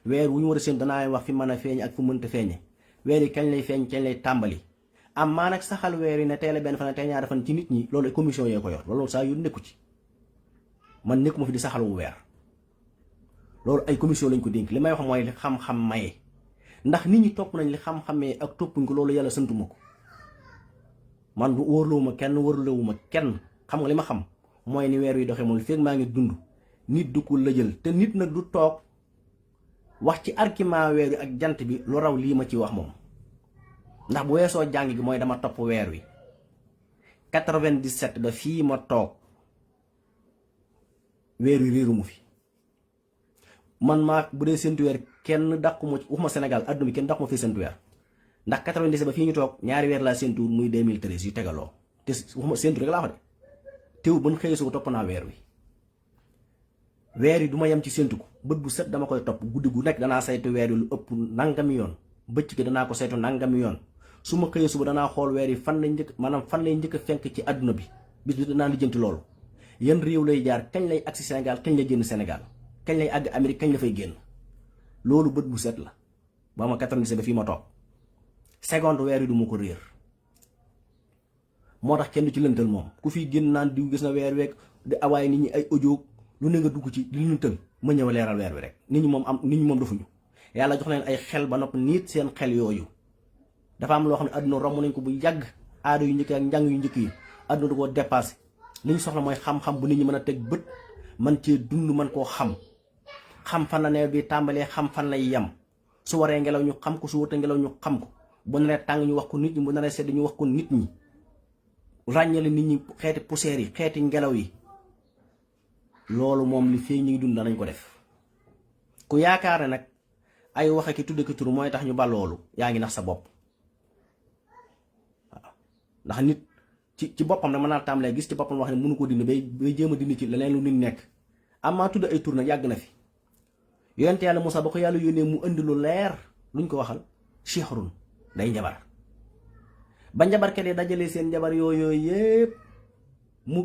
weer wu ñu war a seen danaa wax fi mën a feeñ ak fu mënta feeñe weer yi kañ lay feeñ kañ lay tàmbali am maa nag saxal weer yi ne tey la benn fan tey ñaari fan ci nit ñi loolu commission yee ko yor loolu saa yu nekku ci man nekkuma fi di saxal wu weer loolu ay commission lañ ko dénk li may wax mooy li xam-xam maye ndax nit ñi topp nañ li xam-xamee ak toppuñ ko loolu yàlla santuma ko man wóorlowuma kenn wóorlowuma kenn xam nga li ma xam mooy ni weer wi doxee moom li fekk maa ngi dund nit du ko lëjal te nit nag du toog wax ci argument weer wi ak jant bi lu raw lii ma ci wax moom ndax bu weesoo jàng gi mooy dama topp weer wi 97 ba fii ma toog weer wi réeru mu fi man maa bu dee séntu weer kenn dàqu ma ci waxuma Sénégal adduna bi kenn dàqu ma fii séntu weer ndax 97 ba fii ñu toog ñaari weer laa séntu muy 2013 yu tegaloo te waxuma séntu rek laa wax de teew ban xëy su ko topp naa weer yi du ma yem ci séntu ko bët bu set dama koy topp guddi gu nekk danaa saytu weer yi lu ëpp nangami yoon bëcc gi danaa ko saytu nangami yoon su ma xëyee suba danaa xool weer yi fan lay njëkk a fenk ci àdduna bi bis bi danaa lijjanti loolu yan réew lay jaar kañ lay agsi Sénégal kañ lay génn Sénégal kañ lay àgg Amérique kañ la fay génn loolu bët bu set la ba ma 97 ba fii ma toog seconde weer yi du ma ko réer moo tax kenn du ci lëntal moom ku fi génn naan diw gis na weer week di awaay nit ñi ay audio lu ne nga dugg ci li lëntal ma ñëw leeral weer wi rek nit ñi moom defuñu yàlla jox leen ay xel ba nopp nit seen xel yooyu dafa am loo xam ne àdduna romb nañ ko bu yàgg aada yu njëkk ak njàng yu njëkk yi àdduna du ko dépassé li ñu soxla mooy xam-xam bu nit ñi mën a teg bët man cee dund man koo xam fan la nawet bi tàmbalee xam fan lay yem su waree ngelaw ñu xam ko su wutee ngelaw ñu xam ko bu naree tàng ñu wax ko nit ñi bu naree sedd ñu wax ko nit ñi ràññale nit ñi xeeti poussière yi xeeti ngelaw yi loolu moom li fii ñu ngi dund danañ ko def ku yaakaar ne nag ay waxe ki tudde ki tur mooy tax ñu ba loolu yaa ngi nax sa bopp waaw ndax nit ci boppam nag mën naa tàmbalee gis ci boppam wax ne mënu ko dindi bay jéem a dindi ci leneen lu nit nekk amaa tudd ay tur nag yàgg na fi yonent yàlla Moussa ba ko yàlla yónnee mu indi lu leer luñ ko waxal sihrun day njabar ba njabarkat yi dajalee seen njabar yooyu yépp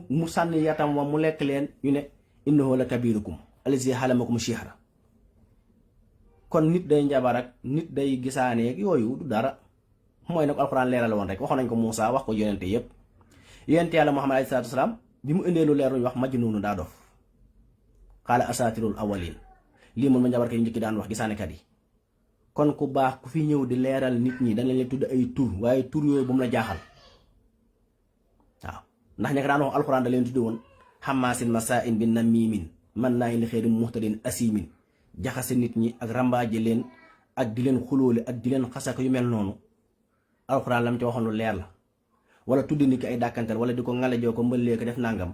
mu sànni yatam wa mu lekk leen ñu ne innahu la kabirukum allazi halamakum sihra kon nit day njabar ak nit day gisaaneeg yooyu du dara mooy nag alxuraan leeral woon rek waxoon nañ ko Moussa wax ko yonente yépp yonente yàlla Muhammad alayhi salaatu wasalaam bi mu indee lu leer luñ wax majnuunu daa dof xaala asaatirul awalin lii moom ma njabarkat yi njëkki daan wax gisaanekat yi kon ku baax ku fi ñëw di leeral nit ñi dañ leen tudd ay tur waaye tur yooyu bu mu la jaaxal waaw ndax ña ko daan wax alxuraan da leen tudd woon xamaasin masaa'in bi namimin man naa li xeeri muhtadin asimin jaxase nit ñi ak rambaaje leen ak di leen xulóole ak di leen xasaka yu mel noonu alxuraan lam ci waxoon lu leer la wala tudd nit ki ay dàkkantal wala di ko ngalajoo ko mbëllee ko def nangam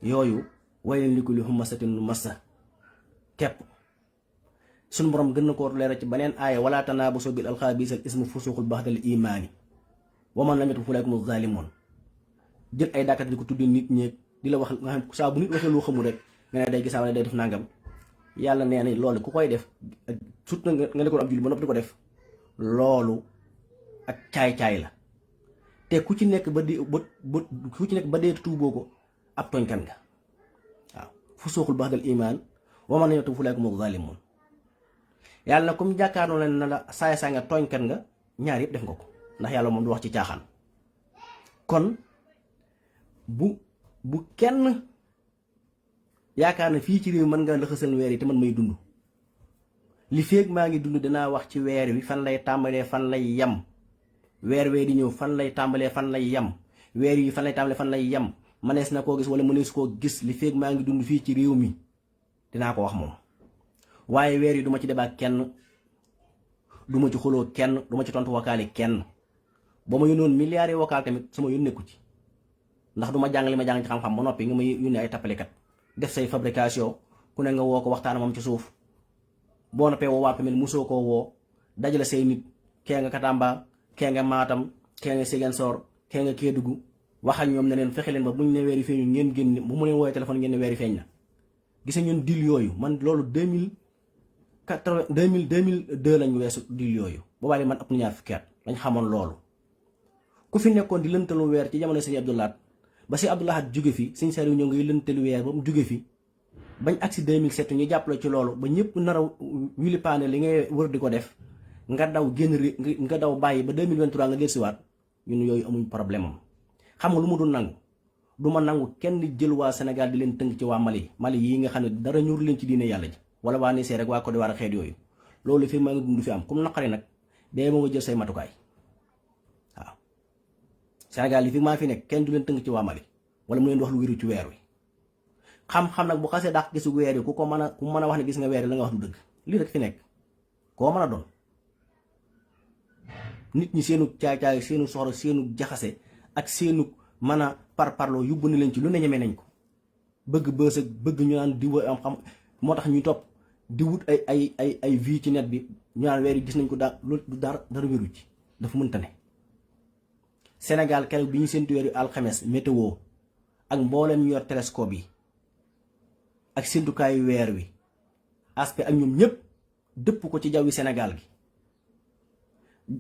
yooyu way leen li ko li humasatin lu massa kepp suñu borom gën na ko leeral ci beneen aaya wala tanaabasu bil alqaabi bi'sal ismu fusuuqun ba'dal iimaani wa man lam yatub fa ulaaika humu zaalimuun. jël ay dàkkat di ko tuddee nit ñeeg di la wax nga xam saa bu nit waxee loo xamul rek nga ne day gisaa ne day def nangam yàlla nee na loolu ku koy def surtout nga nekkoon ab jullit ba noppi di ko def loolu ak caay-caay la te ku ci nekk ba dee tuuboo ko ab tooñkan nga waaw fusuuqun ba'dal iimaan wa man lam yatub fa ulaaika humu zaalimuun. yàlla na comme jàkkaarloo leen na la saay saa nga tooñkat nga ñaar yëpp def nga ko ndax yàlla moom du wax ci caaxaan. kon bu kenn yaakaar na fii ci réew mën nga lëxasal weer yi te man may dund li feeg maa ngi dund dinaa wax ci weer wi fan lay tàmbalee fan lay yem weer di ñëw fan lay tàmbalee fan lay yem weer yi fan lay tàmbalee fan lay yem mënees na koo gis wala mënees koo gis li feeg maa ngi dund fii ci réew mi dinaa ko wax moom. waaye weer yi duma ci débat kenn duma ci xuloo kenn duma ci tontu wakaale kenn ba ma yónnoon milliards yi wakaal tamit sama yoon nekku ci ndax duma jàng li ma jàng ci xam-xam ba noppi nga ma yónnee ay tappalekat def say fabrication ku ne nga woo ko waxtaan moom ci suuf boo noppee woo waa tamit musoo koo woo dajale say nit kee nga Katamba kee nga Matam kee nga Ziguinchor kee nga Kédougou wax ak ñoom ne leen fexe leen ba buñ ne weer yi feeñu ngeen génn bu mu leen woowee téléphone ngeen ne weer yi feeñ na. gis nga ñun dil yooyu man loolu 2002 lañ weesu dil yooyu boobaa man ëpp na ñaar fukki at lañ xamoon loolu ku fi nekkoon di lëntalu weer ci jamono sëñ Abdou Lahad ba si Abdou Lahad jóge fi sëñ Saliou ñoo ngay lëntalu weer ba mu jóge fi bañ agsi 2007 ñu jàppale ci loolu ba ñëpp nar a wili paane li ngay wër di ko def nga daw génn nga daw bàyyi ba 2023 nga dellusiwaat ñun yooyu amuñ problème am. xam nga lu mu dul nangu du ma nangu kenn jël waa Sénégal di leen tënk ci waa Mali yi nga xam ne dara ñur leen ci diine yàlla ji wala waa Niger rek waa Côte d'Ivoire xeet yooyu loolu fi maa ngi dund fi am comme naqari nag dee moo nga jël say matukaay waaw. Sénégal yi fi maa fi nekk kenn du leen tënk ci waa Mali wala mu leen wax lu wéru ci weer wi xam-xam nag bu xasee dàq gisu weer yi ku mën a wax ne gis nga weer yi la nga wax du dëgg lii rek fi nekk koo mën a doon. nit ñi seenu caay-caay seenu soxla seenu jaxase ak seenu mën a parloo yóbbu na leen ci lu ne ñeme nañ ko bëgg bës ak bëgg ñu naan diw am xam moo tax ñuy topp di wut ay vie ci net bi ñu naan weer yi gis nañ ko loolu du dara wéru ci dafa mënta ne. Sénégal keroog bi ñu séntu weer yu alxames météo ak mboolem ñu yor télescope yi ak séntukaayu weer wi aspect ak ñoom ñëpp dëpp ko ci jawwi Sénégal gi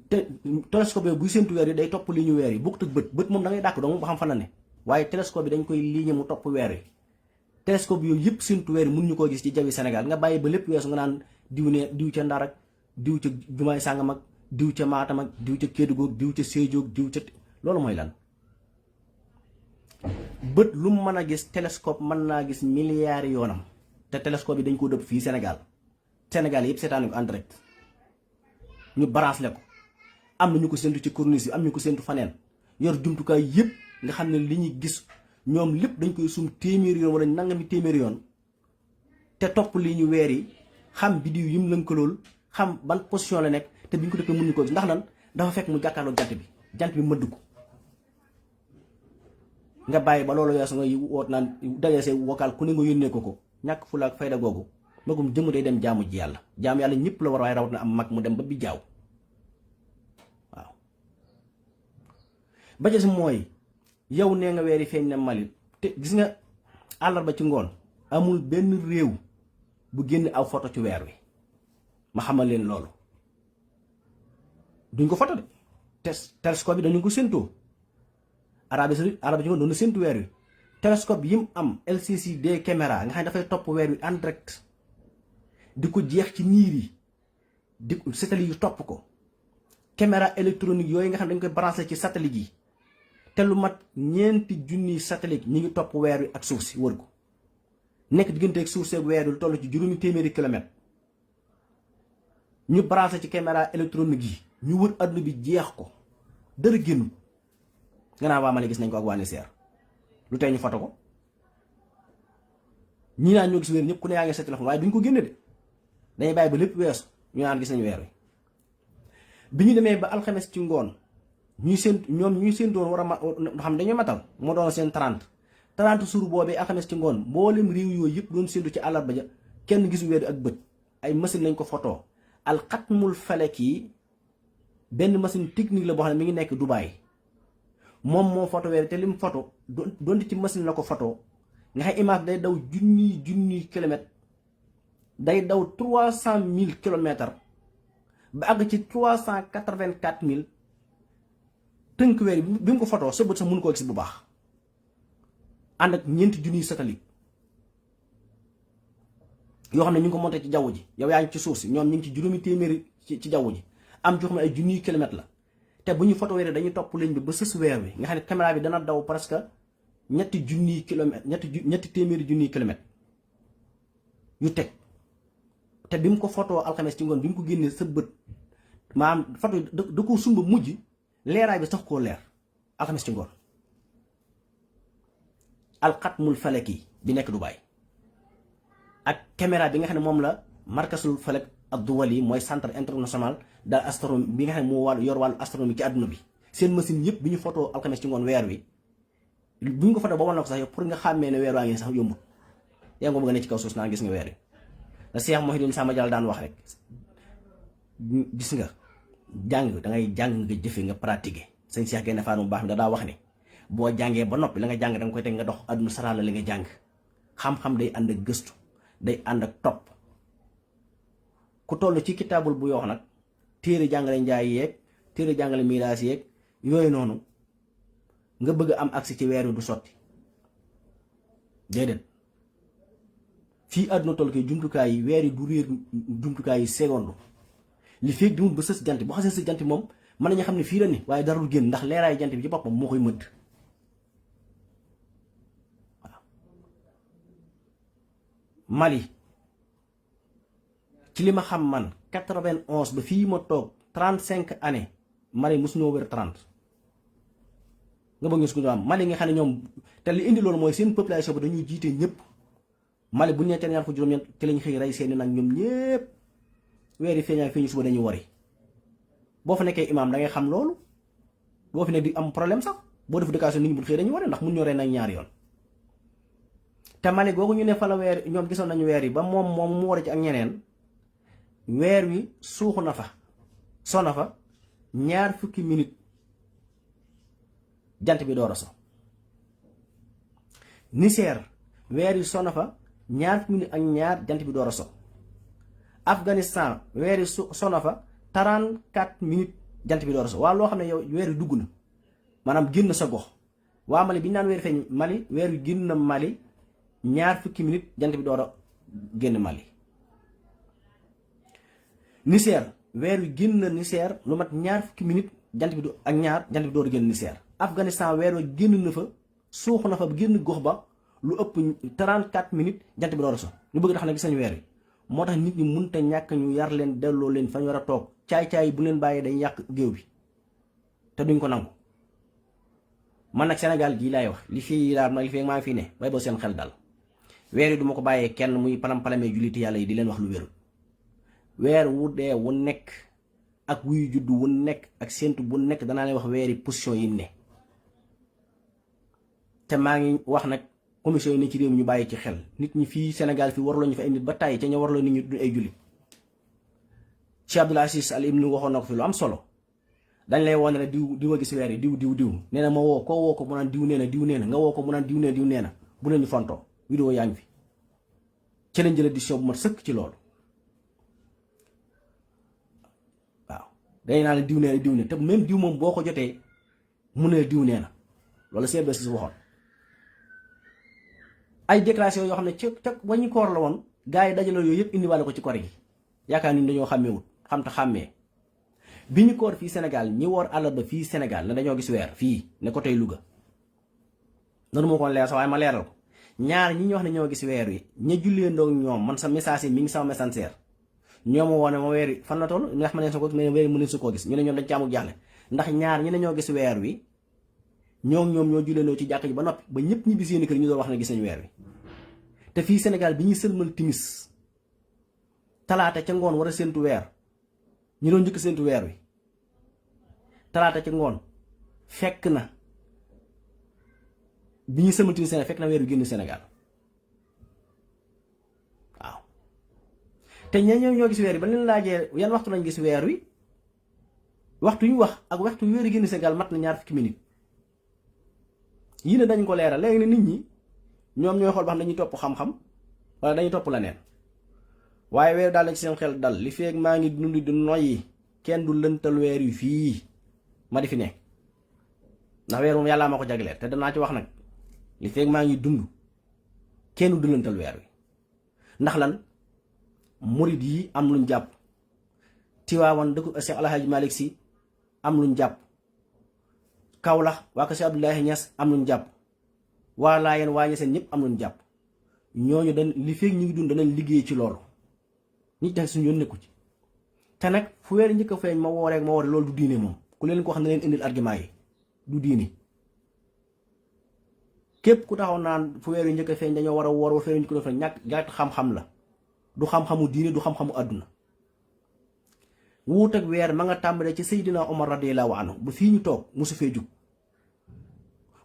te télescope yooyu buy séntu weer yi day topp li ñu weer yi bokkut ak bët moom da ngay dàkk dong ba xam fan la ne waaye télescope bi dañ koy ligne mu topp weer wi. télescope yooyu yëpp séntu weer yi mënuñu koo gis ci jawwi Sénégal nga bàyyi ba lépp weesu nga naan diw ca Ndar ak diw ca Jumaay Sàngam ak diw ca Matam ak diw ca Kédougou diw ca Sédhiou diw ca loolu mooy lan. bët lu mu mën a gis télescope mën naa gis milliards yoonam te télescope yi dañ ko dëpp fii Sénégal yëpp seetaan ko en direct ñu branché ko am na ñu ko séntu ci corniche yi am ñu ko séntu faneen yor jumtukaay yëpp nga xam ne li ñuy gis ñoom lépp dañ koy sum téeméeri yoon wala nangami téeméeri yoon te topp li ñu weer yi xam biddiw yi mu lënkalool xam ban position la nekk te bi ñu ko defee mënuñu ko gis ndax lan dafa fekk mu jàkkaarloo jant bi mëdd ko nga bàyyi ba loolu weesu nga woot naan dajee say vocal ku ne nga yónnee ko ñàkk fula ak fayda googu magum jëmm day dem jaamu ji yàlla jaamu yàlla ñëpp la war waaye rawat na am mag mu dem ba bi jaaw waaw. ba ci mooy yow nee nga weer yi feeñ na Mali te gis nga àllarba ci ngoon amul benn réew bu génn aw photo ci weer wi ma xamal leen loolu duñ ko photo de télescope bi dañu ko séentoo Arabie Saoudite ci ngoon doon na séentu weer wi télescope yi mu am LCD caméra nga xam ne dafay topp weer wi en direct di ko jeex ci niir yi di satellite yu topp ko caméra électronique yooyu nga xam ne dañ koy branché ci satellite yi te lu mat 2,000 satellite ñi ngi topp weer wi ak suuf si wër ko nekk diggante ak suuf seeg weer wi lu toll ci 800 kilomètres ñu branché ci caméra électronique yi ñu wër adduna bi jeex ko dara génn nga naa waa Mali gis nañ ko ak waa Niger lu tey ñu foto ko ñii naan ñoo gis weer ñëpp ku ne yaa ngi sa téléphone waaye duñ ko génne de dañuy bàyyi ba lépp weesu ñu naan gis nañu weer wi bi ñu demee ba alxames ci ngoon ñuy séentoon war a xam dañoo matal moo doon seen 30 suur boobee alxames ci ngoon mboolem réew yooyu yëpp doon séentu ci àllarba ja kenn gisu weer ak bët ay machine lañ ko photo alxatmul falaki benn machine technique la boo xam ne mi ngi nekk Dubaay moom moo photo weer te lim photo doonte ci machine la ko photo nga xam image day daw junniy kilomètres day daw 300 000 kilomètres ba àgg ci 384 000 tënk weer bi mu ko photo sa bët sax mënu koo gis bu baax ànd ak ñeenti junniy satellite yoo xam ne ñu ngi ko monté ci jaww ji yow yaa ngi ci suuf si ñoom ñu ngi ci juróomi téeméeri ci jaww ji am joo xam ne ay junniy kilomètres la te bu ñu photo weer dañuy topp ligne bi ba sës weer wi nga xam ne caméra bi dana daw presque ñetti junniy kilomètres ñetti téeméeri junniy kilomètres yu teg te bi mu ko photo alxames ci ngoon bi mu ko génnee sa bët maanaam photo da koo sumba mujj leeraay bi sax koo leer alxames ci ngoon alxatmul falaki bi nekk Dubaay ak caméra bi nga xam ne moom la markasul falak ad-duwali mooy centre international de astronomie bi nga xam ne moo yor wàllu astronomie ci àdduna bi seen machine yëpp bi ñu photo alxames ci ngoon weer wi bu ñu ko photo ba wan la ko sax yow pour nga xàmmee ne weer waa ngi sax yombut yaa ngi ko bëgg ne ci kaw suuf naa gis nga weer wi la Cheikh Mouhidine Samba Diallo daan wax rek gis nga jàng dangay jàng nga jëfe nga pratiquer sëñ Cheikh Gaïndé Fatma bu baax mi da daa wax ne boo jàngee ba noppi la nga jàng danga koy teg nga dox àdduna saraal la li nga jàng xam-xam day ànd ak gëstu day ànd ak topp ku toll ci kitaabul bu yoo nag téere jàngale njaay yeeg téere jàngale miraas yeeg yooyu noonu nga bëgg am accès ci weer wi du sotti déedéet fii àdduna toll koy jumtukaay yi weer yi du réer jumtukaay yi seconde li feeg dimul ba sës jant boo xasee sës jant moom mën nañu xam ne fii la ni waaye dara du génn ndax leeraay jant bi ci boppam moo koy mëdd waaw Mali ci li ma xam man 91 ba fii ma toog 35 années Mali mosuñoo wér 30 nga bëgg ñu su ko am Mali nga xam ne ñoom te li indi loolu mooy seen population ba dañuy jiite ñëpp Mali bu ñu nee ñaar ko juróom-ñeent ci lañ xëy rey seeni nag ñoom ñëpp weer yi feeñaay feeñu suba dañuy wari boo fa nekkee imaam da ngay xam loolu boo fi ne di am problème sax boo def éducation nit ñi bu xëy dañuy wari ndax mun ñoo rey nag ñaari yoon te Mali googu ñu ne fa la weer ñoom gisoon nañu weer yi ba moom mu war ci ak ñeneen weer wi suuxu na fa sona fa ñaar fukki minute jant bi door a so Niger weer wi sona fa ñaar fukki minute ak ñaar jant bi door a so Afghanistan weer wi sona fa 34 minutes jant bi door a so waa loo xam ne yow weer wi dugg na maanaam génn sa gox waa Mali bi ñu naan weer feeñ Mali weer wi génn na Mali ñaar fukki minutes jant bi door a génn Mali Niger weer wi génn na Niger lu mat ñaar fukki minutes jant bi ak ñaar jant bi door a génn Niger Afghanistan weer wi génn na fa suux na fa génn gox ba lu ëpp 34 minutes jant bi door a so ñu bëgg tax na gis nañu weer wi moo tax nit ñi mënut a ñàkk ñu yar leen delloo leen fañ war a toog caay-caay bu leen bàyyee day yàq géew bi te duñ ko nangu man nag Sénégal gii laay wax li fii daal ma li fii maa ngi fii ne bay boo seen xel dal weer yi du ma ko bàyyee kenn muy palam-palamee julliti yàlla yi di leen wax lu wérul weer wu dee wu nekk ak wuyu juddu wu nekk ak séentu bu nekk danaa leen wax weeri position yi ne te maa ngi wax nag commission yi ne ci réew mi ñu bàyyi ci xel nit ñi fii Sénégal fii warloo ñu fa ay nit ba tàyyi ca ña warloo nit ñi du ay jullit Cheikh Abdoul Aziz Al Ibn waxoon na ko fi lu am solo dañ lay woon ne diw a gis weer yi diw nee na ma woo koo woo ko mu naan diw nee na nga woo ko mu naan diw nee na bu leen ñu fontoo vidéo yaa ngi fi ci lañ jël édition bu mat sëkk ci loolu waaw dañ naa ne diw nee te même diw moom boo ko jotee mu ne diw nee na loolu Cheikh Abdoul Aziz waxoon ay déclaration yoo xam ne ca waññi koor la woon gars yi dajale yooyu yëpp indiwaale ko ci koor gi yaakaar ni dañoo xàmmeewut xam te xàmmee bi ñu koor fii Sénégal ñi woor àllarba fii Sénégal ne dañoo gis weer fii ne ko tey Louga noonu moo ko leer sax waaye ma leeral ko ñaar ñi ñu wax ne ñoo gis weer wi ña jullee ndoog ñoom man sa message yi mi ngi sama messenger ñoom woone ma weer wi fan la toll ndax ma ne su ko mais weer wi mënuñ su koo gis ñu ne ñoom dañ ci amul jaaxle ndax ñaar ñi ne ñoo gis weer wi ñoom ñoo julleendoo ci jàkk ji ba noppi ba ñëpp ñi bis yéen kër ñu doon wax ne gis nañu weer wi te fii Sénégal bi ñuy sëlmal timis talaata ca ngoon war a séntu weer ñu doon njëkk séntu weer wi talaata ca ngoon fekk na bi ñuy sëlmal timis Sénégal fekk na weer wi génn Sénégal waaw te ñoo gis weer yi ba leen laajee yan waxtu lañ gis weer wi waxtu ñu wax ak waxtu weer yi génn Sénégal mat na 20 fukki minutes yii ne dañ ko leeral léegi ne nit ñi ñoom ñooy xool ba xam dañuy topp xam-xam wala dañuy topp la neen waaye weer daal na ci seen xel dal li feeg maa ngi dund di noyyi kenn du lëntal weer yu fii ma di fi ne ndax weer moom yàllaa ma ko jagleel te danaa ci wax nag li feeg maa ngi dund kenn du lëntal weer wi ndax lan murid yi am luñ jàpp Tiwaawan dëkku Cheikh Alhaji Malick Sy am luñ jàpp Kaolack waa ko Cheikh Abdoulaye Niass am luñ jàpp waa Laayeen waa Ñaseen ñëpp am luñ jàpp ñooñu dañ li feeg ñu ngi dund danañ liggéey ci loolu nit ñi suñu yoon nekku ci te nag fu weer njëkk a feeñ ma wooree loolu du diine moom ku leen ko xam ne leen indil argument yi du diine képp ku taxaw naan fu weer yu njëkk a feeñ dañoo war a woor wa feer yu njëkk a feeñ ñàkk xam-xam la du xam-xamu diine du xam-xamu àdduna wuut ak weer ma nga tàmbalee ci Seydina Omar radiyallahu anhu bu fii ñu toog mosu fee jug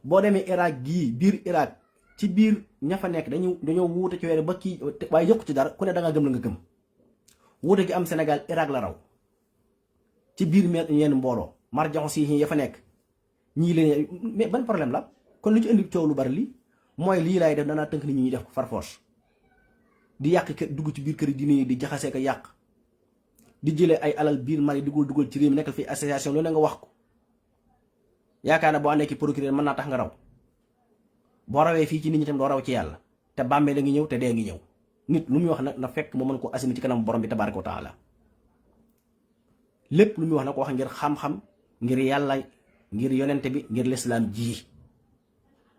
boo demee Irak gii biir Irak ci biir ña fa nekk dañoo wuute ci weer ba kii waaye yokku ci dara ku ne da nga gëm la nga gëm wuute gi am Sénégal Irak la raw ci biir yenn mbooloo marjaxo si ya fa nekk ñii leen mais ban problème la kon lu ci indi coow lu bari li mooy lii laay def danaa tënk nit ñi ñuy def ko farfoos di yàq kër dugg ci biir kër diine yi di jaxasee ko yàq di jëlee ay alal biir Mali dugal ci réew mi nekkal fi association loolu nga wax ko yaakaar na boo àndee ki procureur mën naa tax nga raw boo rawee fii ci nit ñi tam doo raw ci yàlla te bàmmee la ngi ñëw te dee ngi ñëw nit lu muy wax nag na fekk mu mën ko assumé ci kanam borom bi tabaaraka wa taala lépp lu muy wax na ko wax ngir xam-xam ngir yàlla ngir yonente bi ngir lislaam ji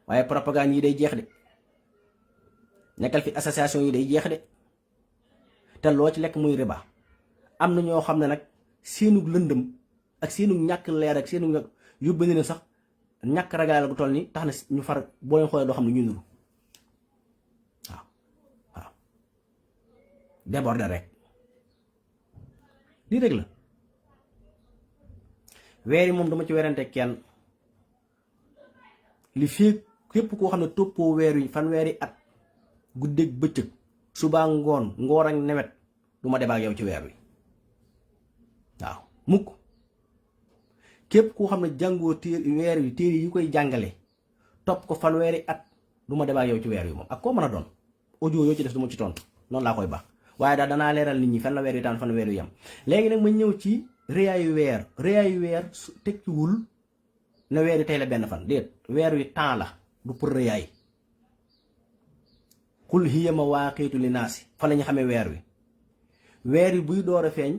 waaye propagande yi day jeex de nekkal fi association yi day jeex de te loo ci lekk muy riba am na ñoo xam ne nag seenu lëndëm ak seenu ñàkk leer ak seenu yóbbu ne sax ñàkk ragal gu toll ni tax na ñu far boo leen xoolee doo xam ne ñu nuru waaw déborder rek lii rek la weer yi moom dama ci werante kenn li fii képp koo xam ne toppoo weer yi fanweeri at guddeeg bëccëg subaa ngoon ngoor ak nawet du ma débat ak yow ci weer wi waaw mukk képp koo xam ne jàngoo weer wi téere yi koy jàngale topp ko fanweeri at du ma débat ak yow ci weer wi moom ak koo mën a doon audio yoo ci def du ma ci tontu noonu laa koy baax waaye daal danaa leeral nit ñi fan la weer wi taan fan weer wi yam léegi nag ma ñëw ci rëyaayu weer su tekkiwul ne weer wi tey la benn fan déet weer wi temps la du pour rëyaay qul hiya mawaaqiitu li naasi fa la ñu xamee weer wi buy door a feeñ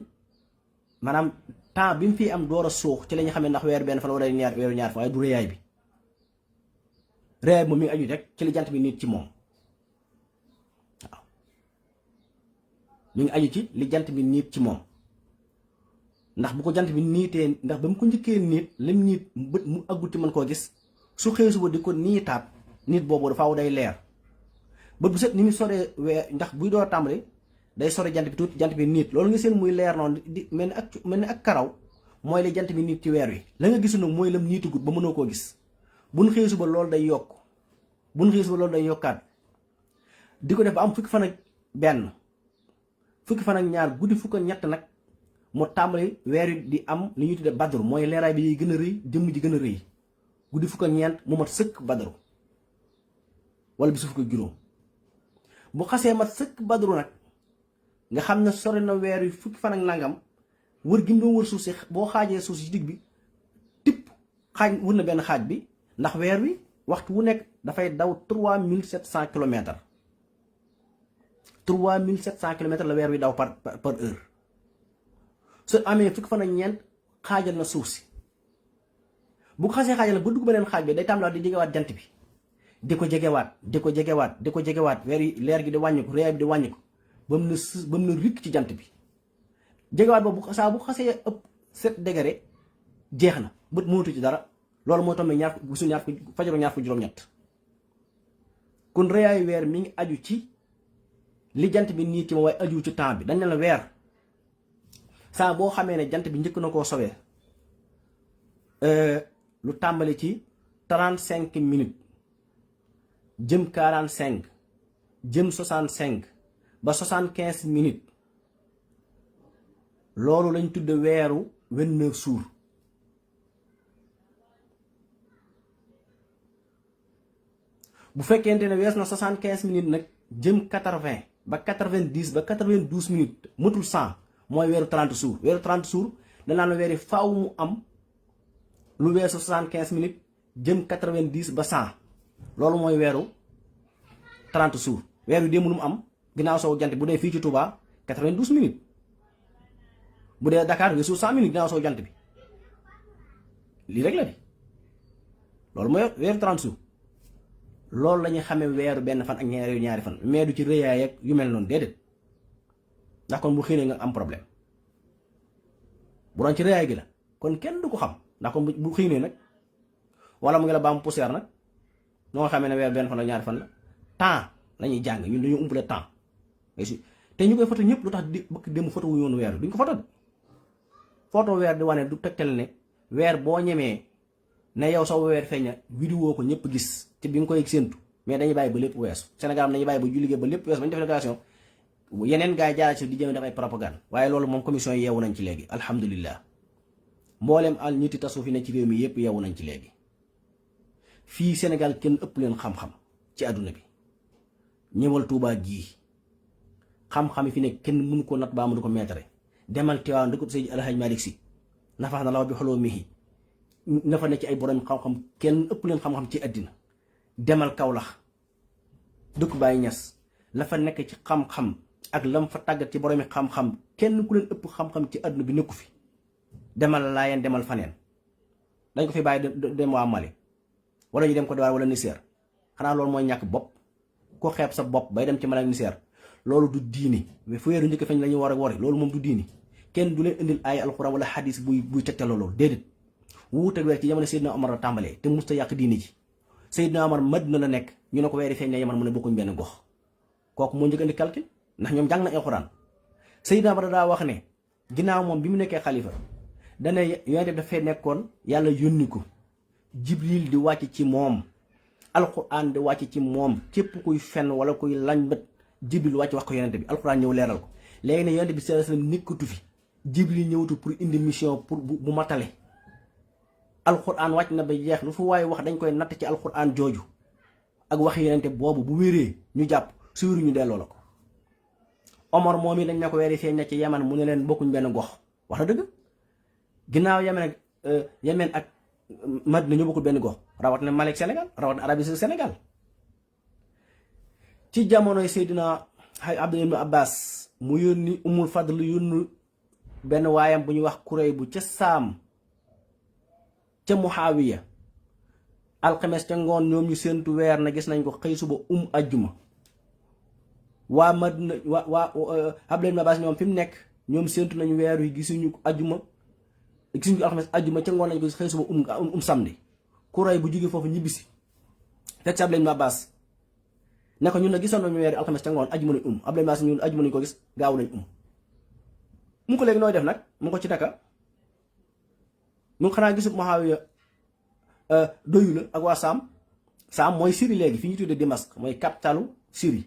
maanaam temps bi mu fi am door a suux ci la ñu xamee ndax weer benn fan wala weeru ñaar fan waaye du rëyaay bi moom mi ngi aju rek ci li jant bi nit ci moom waaw mi ngi aju ci li jant bi nit ci moom ndax bu ko jant bi niitee ndax ba mu ko njëkkee niit lim niit bët mu aggut ci mën koo gis su xëy suba di ko niitaat nit boobu dafaaw day leer bët bu set ni mu soree weer ndax buy door tàmbali day sore jant bi tuuti jant bi niit loolu nga seen muy leer noonu di mel ni ak karaw mooy li jant bi niit ci weer wi la nga gisu nag mooy lam niitugut ba mënoo koo gis buñ xëy suba loolu day yokk buñ xëy suba loolu day yokkaat di ko def ba am fukki fan ak benn fukki fan ak ñaar guddi fukk ak ñett nag mu tàmbali weer wi di am li ñuy tudde badru mooy leeraay bi yiy gën a rëy jëmm ji gën a rëy guddi fukk ak ñeent mu mat sëkk badru wala bisu fukk ak juróom bu xasee mat sëkk badru nag nga xam ne sori na weer wi fukki fan ak nangam wër gi mu doon wër suuf si boo xaajee suuf si ci digg bi tipp xaaj wër na benn xaaj bi ndax weer wi waxtu wu nekk dafay daw 3700 kilomètres 3700 kilomètres la weer wi daw par heure su amee fukki fan ak ñeent xaajal na suuf si bu ko xasee xaajal ba dugg beneen xaaj bi day tàmbaliwaat di jegewaat jant bi di ko jegewaat weer yi leer gi di wàññiku réyaay bi di wàññiku ba mu ne rikk ci jant bi jegewaat boobu saa bu xasee ëpp 7 degré jeex na bët mënatu ci dara loolu moo tax fajaru ñaar fukki juróom-ñett kon réyaayu weer mi ngi aju ci li jant bi nii ci ma waaye aju ci temps bi dañ ne la weer saa boo xamee ne jant bi njëkk na koo sowee lu tàmbali ci 35 minutes jëm 45 jëm 65 ba 75 minutes loolu lañ tudde weeru 29 jours. bu fekkente ne wees na 75 minutes nag jëm 80 ba 90 ba 92 minutes matul 100 mooy weeru 30 jours. weeru 30 jours danaan weeri faaw mu am lu weesu 75 minutes jëm 90 ba 100 loolu mooy weeru 30 jours. weer wi démb lu mu am ginnaaw soow jant bu dee fii ci Touba 92 minutes bu dee Dakar weesu 100 minutes ginnaaw soow jant bi lii rek la di loolu mooy weeru 30 jours. loolu la ñuy xamee weeru benn fan ak ñaari fan mais du ci rëyaay ak yu mel noonu déedéet ndax kon bu xiinee nga am problème bu doon ci rëyaay gi la kon kenn du ko xam ndax kon bu xiinee nag wala mu ngi la baam poussière nag noo nga xamee ne weeru benn fan ak ñaari fan la temps la ñuy jàng ñun dañu umpale temps te ñu koy foto ñëpp lu tax di bëgg dem foto wu yoon weer duñ ko foto de foto weer di wane du tegtal ne weer boo ñemee ne yow saw weer feeñ na vidéo ko ñëpp gis ci bi nga koy séentu mais dañuy bàyyi ba lépp weesu Sénégal am dañuy bàyyi ba ju liggéey ba lépp weesu ba ñu def déclaration yeneen gars yi jaara ci di jëm def ay propagande waaye loolu moom commission yi yeewu nañ ci léegi alhamdulilah mbooleem al ñitti tasu fi ne ci réew mi yëpp yeewu nañ ci léegi fii Sénégal kenn ëpp leen xam-xam ci àdduna bi ñëwal Tuubaa gii xam-xam yi fi ne kenn mënu ko nat baa mu du ko meetare demal Tiwaawan dëkk Seydi El Hadji Malick Sy nafax na law bi xoloo mihi na fa ne ci ay borom xam-xam kenn ëpp leen xam-xam ci àddina demal Kawlax dëkk Baay Ñas la fa nekk ci xam-xam ak lam fa tàggat ci boromi xam-xam kenn ku leen ëpp xam-xam ci àdduna bi nekku fi demal Laayeen demal faneen dañ ko fi bàyyi dem waa Mali wala ñu dem ko diwaan wala Niger xanaa loolu mooy ñàkk bopp ko xeeb sa bopp bay dem ci Mali ak Niger loolu du diini mais fu weeru njëkk feeñ la ñu war a wari loolu moom du diini kenn du leen indil ay alxuraan wala xadis buy tegtaloo loolu déedéet wuute weer ci jamono Seydina Omar la tàmbalee te musta yàq diini ji Seydina Omar Madina la nekk ñu ne ko weeri feeñ ne Yaman mu ne bokkuñ benn gox kooku moo njëkk indi calcul ndax ñoom jàng na alxuraan Seydina Omar daa wax ne ginnaaw moom bi mu nekkee xalifa dana yonent dafay nekkoon yàlla yónni ko Jibril di wàcc ci moom alxuraan di wàcc ci moom képp kuy fenn wala kuy lañ bët Jibril wàcc wax ko yonent bi alxuraan ñëw leeral ko léegi ne yonent bi sallallahu alayhi wasallam nekkatu fi Jibril ñëwatu pour indi mission pour bu matale alxuraan wàcc na ba jeex lu fa waaye wax dañ koy natt ci alxuraan jooju ak wax yenente boobu bu wéree ñu jàpp su wéru ñu delloo la ko Omar moom yi dañ ne ko weeri feeñ na ci Yaman mu ne leen bokkuñ benn gox wax na dëgg ginnaaw Yemen ak Madina ñu bokkul benn gox rawat na Mali ak Sénégal rawat na Arabie Saoudite Sénégal ci jamonoy Seydina Abdullah ibn Abbas mu yónni Umul Fadl yónni benn waayam bu ñuy wax Kuréy bu ca Saam ca Muhaawiya alxames ca ngoon ñoom ñu séentu weer na gis nañ ko xëy suba ajjuma waa Madina waa Abdullah ibn Abbas ñoom fi mu nekk ñoom séentu nañu weer wi gisuñu ajjuma gisuñu ko alxames ajjuma ca ngoon nañ ko xëy suba samedi Kuréy bu jógee foofu ñibbisi fekk si Abdullah ibn Abbas ne ko ñun na gisoon nañu weer alxames ca ngoon ajjuma lañ Abdullah ibn Abbas ñun ajjuma lañ ko gis gaaw lañ mu ko léegi nooy def nag mu ko ci naka mu xanaa gisul Muhaawiya doyu la ak waa Saam mooy Syrie léegi fi ñu tuddee Damas mooy capitalu Syrie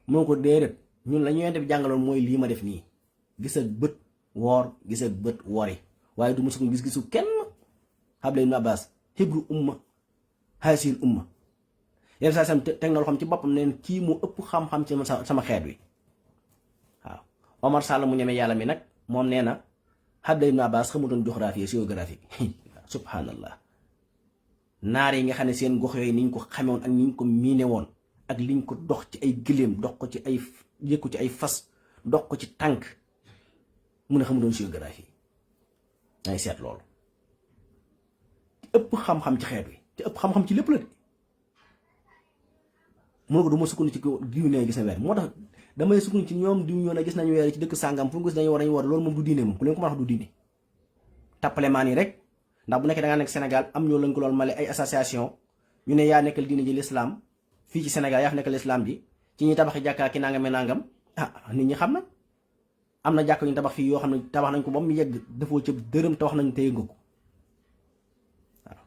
moo ko déedéet ñun la ñu yonent bi jàngaloon mooy lii ma def nii gis ak bët woor gis ak bët wori waaye du musu gis-gisu kenn Abdullah ibn Abbas xibru umma haasil umma yenn saa sam teg na loo xam ci boppam neen kii mu ëpp xam-xam ci sama xeet wi waaw Omar Sall mu ñeme yàlla mi nag moom nee na Abdullah ibn Abbas xamutoon géographie géographie subhanallah naar yi nga xam ne seen gox yooyu niñ ko xamewoon ak niñ ko miine woon ak liñ ko dox ci ay gëléem dox ko ci ay yëkku ci ay fas dox ko ci tànk mu ne xamutoon géographie ngay seet loolu ëpp xam-xam ci xeet wi te ëpp xam-xam ci lépp la de moo ko du ma sukkandiku ci diw ne gis na weer moo tax damay sukkandiku ci ñoom diw ñoo ne gis nañu weer ci dëkk sàngam fu mu gis nañu war loolu moom du diine moom ku leen ko mën a wax du diine tappale maan yi rek ndax bu nekkee da ngaa nekk Sénégal am ñoo lañ ko lool male ay association ñu ne yaa nekkal diine ji l'islam fii ci Sénégal yaa fi nekkal l'islam ji ci ñuy tabaxi jàkkaa ki nangam nangam nit ñi xam na am na jàkk ñu tabax fii yoo xam ne tabax nañ ko ba mu yegg defoo ca dërëm te wax nañ téye nga ko waaw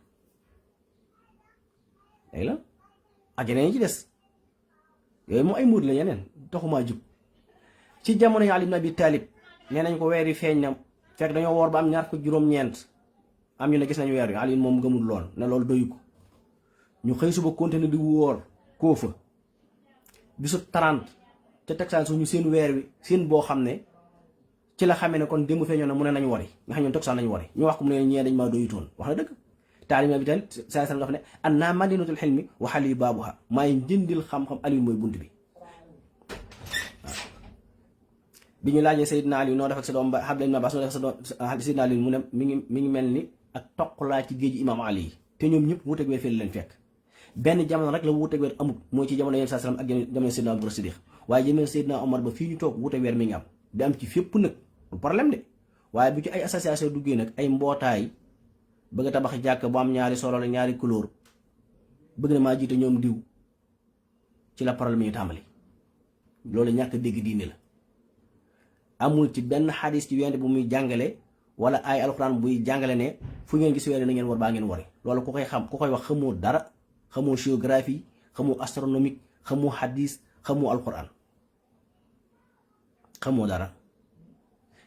léegi la ak yeneen yi ci des yooyu moom ay muur la yeneen taxumaa jub ci jamono yi Ali ibn Abi Talib nee nañ ko weer yi feeñ na fekk dañoo woor ba am ñaar ko juróom-ñeent am ñu ne gis nañu weer wi Ali moom gëmul lool ne loolu doyu ko ñu xëy suba continuer di woor koo fa bisu 30 ca Texas ñu seen weer wi seen boo xam ne ci la xamee ne kon démb feeñoon na mu ne nañu wari nga xam ñoom Texas nañu wari ñu wax ko mu ne ñee dañ maa doyutoon wax na dëgg taalima bi tamit saa sallam dafa ne an naa madinatul xilmi wa xali baabuha maay njëndil xam-xam Ali mooy bunt bi bi ñu laajee Seydina Ali noo def ak sa doom ba Abdullah ibn Abbas noo def ak sa doom Seydina Ali mu ne mi ngi mel ni ak toq laa ci géej imam Ali yi te ñoom ñëpp wuuteeg weer fii leen fekk benn jamono rek la wuuteeg weer amut mooy ci jamono yéen saa sallam ak jamono Seydina Abubakar Siddiq waaye jamono Seydina Omar ba fii ñu toog wuuteeg weer mi ngi am di am ci fépp nag du problème de waaye bu ci ay association duggee nag ay mbootaay bëgg a tabax jàkk bu am ñaari solo la ñaari couleur bëgg na maa jiite ñoom diw ci la problème yi tàmbali loolu ñàkk dégg diine la amul ci benn xadis ci yonent bu muy jàngale wala ay alxuraan buy jàngale ne fu ngeen gis weer na ngeen war baa ngeen wari loolu ku koy xam ku koy wax xamoo dara xamoo géographie xamoo astronomique xamoo xadis xamoo alxuraan xamoo dara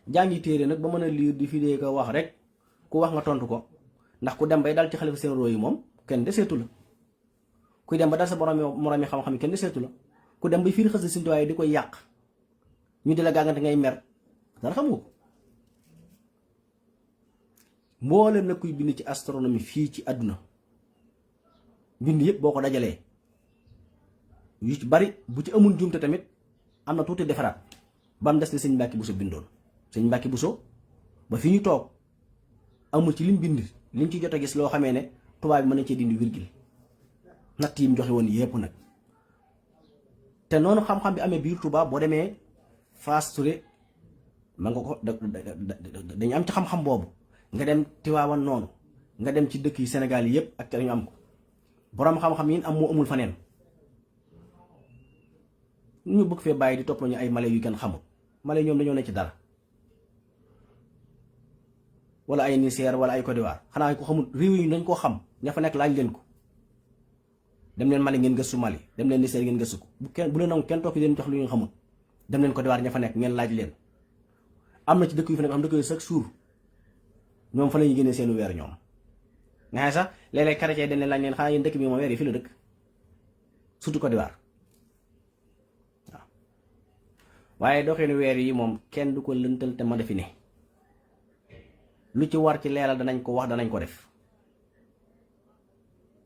jàngi téere nag ba mën a liir di fidee ko wax rek ku wax nga tontu ko ndax ku dem bay dal ci xalifa seen roo yi moom kenn deseetu la kuy dem ba dal sa moroom yi xam-xam yi kenn deseetu la ku dem bay fiir xës si di koy yàq ñu di la gàngante ngay mer dara xam nga ko mboolem na kuy bind ci astronomie fii ci àdduna bind yëpp boo ko dajalee yu ci bari bu ci amul jumte tamit am na tuuti defaraat ba mu des ne sëñ Mbàkke Buso bindoon sëñ Mbàkke Buso ba fi ñu toog amul ci lim bind liñ ci jot a gis loo xamee ne tubaab bi mën nañ cee dindi virgule natt yi mu joxe woon yépp nag te noonu xam-xam bi amee biir tubaab boo demee Faas Touré ma nga ko dañu am ci xam-xam boobu nga dem Tiwaawan noonu nga dem ci dëkk yi Sénégal yi yépp ak te dañu am ko boroom xam-xam yi am moo amul faneen ñu bëgg fee bàyyi di topp ñu ay male yu kenn xamul male ñoom dañoo ne ci dara wala ay Niger wala ay Côte d'Ivoire xanaa ko xamul réew yi dañ koo xam ña fa nekk laaj leen ko dem leen Mali ngeen gëstu Mali dem leen Niger ngeen gëstu ko bu leen nangu kenn toog fi leen jox lu ñu xamul dem leen Côte d'Ivoire ña fa nekk ngeen laaj leen am na ci dëkk yu fa nekk xam dëkk yu chaque jour ñoom fa la ñuy génnee seenu weer ñoom nga xam sax léeg-léeg chrétien dañ leen laaj leen xanaa yéen dëkk bi moom weer yi fi la dëkk surtout Côte d'Ivoire waaw waaye doxinu weer yi moom kenn du ko lëntal te ma defi ne lu ci war ci leeral danañ ko wax danañ ko def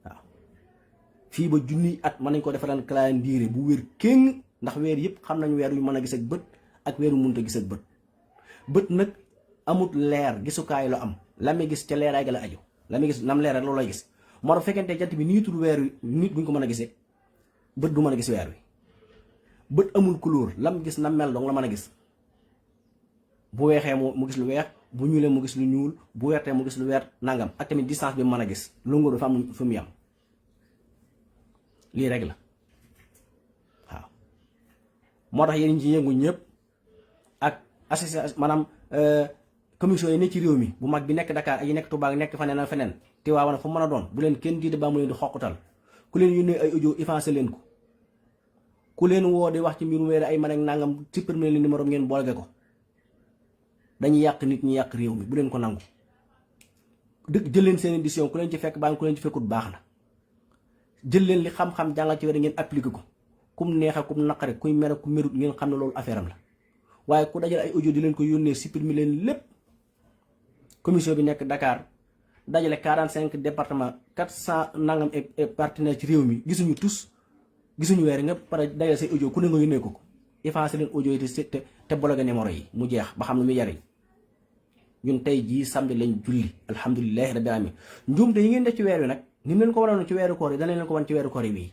waaw fii ba junniy at mën nañ ko defaral calendrier bu wér kéng ndax weer yëpp xam nañu weer yu mën a gis ak bët ak weer yu mënut a gis ak bët bët nag amut leer gisukaay la am la muy gis ca leeraay ga la aju la muy gis nam leer rek loolu lay gis moo tax fekkente jant bi niitul weer wi nit buñ ko mën a gisee bët du mën a gis weer wi bët amul couleur lam gis nam mel dong la mën a gis bu weexee mu gis lu weex bu ñuulee mu gis lu ñuul bu weertee mu gis lu weer nangam ak tamit distance bi mu mën a gis longueur dafa am fu mu yam lii rek la waaw moo tax yéen ñi ci yëngu ñëpp ak association maanaam commission yi ne ci réew mi bu mag bi nekk Dakar ak yi nekk Touba ak nekk faneen ak feneen Tiwaawan fu mu mën a doon bu leen kenn diide ba mu leen di xoqutal ku leen yónnee ay audio effacé leen ko ku leen woo di wax ci mbirum weer ay man ak nangam supprimer leen numéro ngeen boolge ko dañuy yàq nit ñi yàq réew mi bu leen ko nangu dëgg jël leen seen édition ku leen ci fekk baa ku leen ci fekkut baax na jël leen li xam-xam jàngal ci weer ngeen appliqué ko kum neexe kum naqare kuy mere ku merut ngeen xam ne loolu affaire am la waaye ku dajal ay audio di leen ko yónnee supprimer leen lépp commission bi nekk Dakar dajale 45 département 400 nangam et partenaire ci réew mi gisuñu tous gisuñu weer nga pare dajale say audio ku ne nga yónnee ko effacé leen audio yi te bloqué numéro yi mu jeex ba xam lu muy yariñ ñun tey jii samedi lañ julli alhamdulilahi rabbil alamin njuumte yi ngeen def ci weer wi nag ni mu leen ko waroon ci weeru koor yi dana leen ko wan ci weeru koor yi bii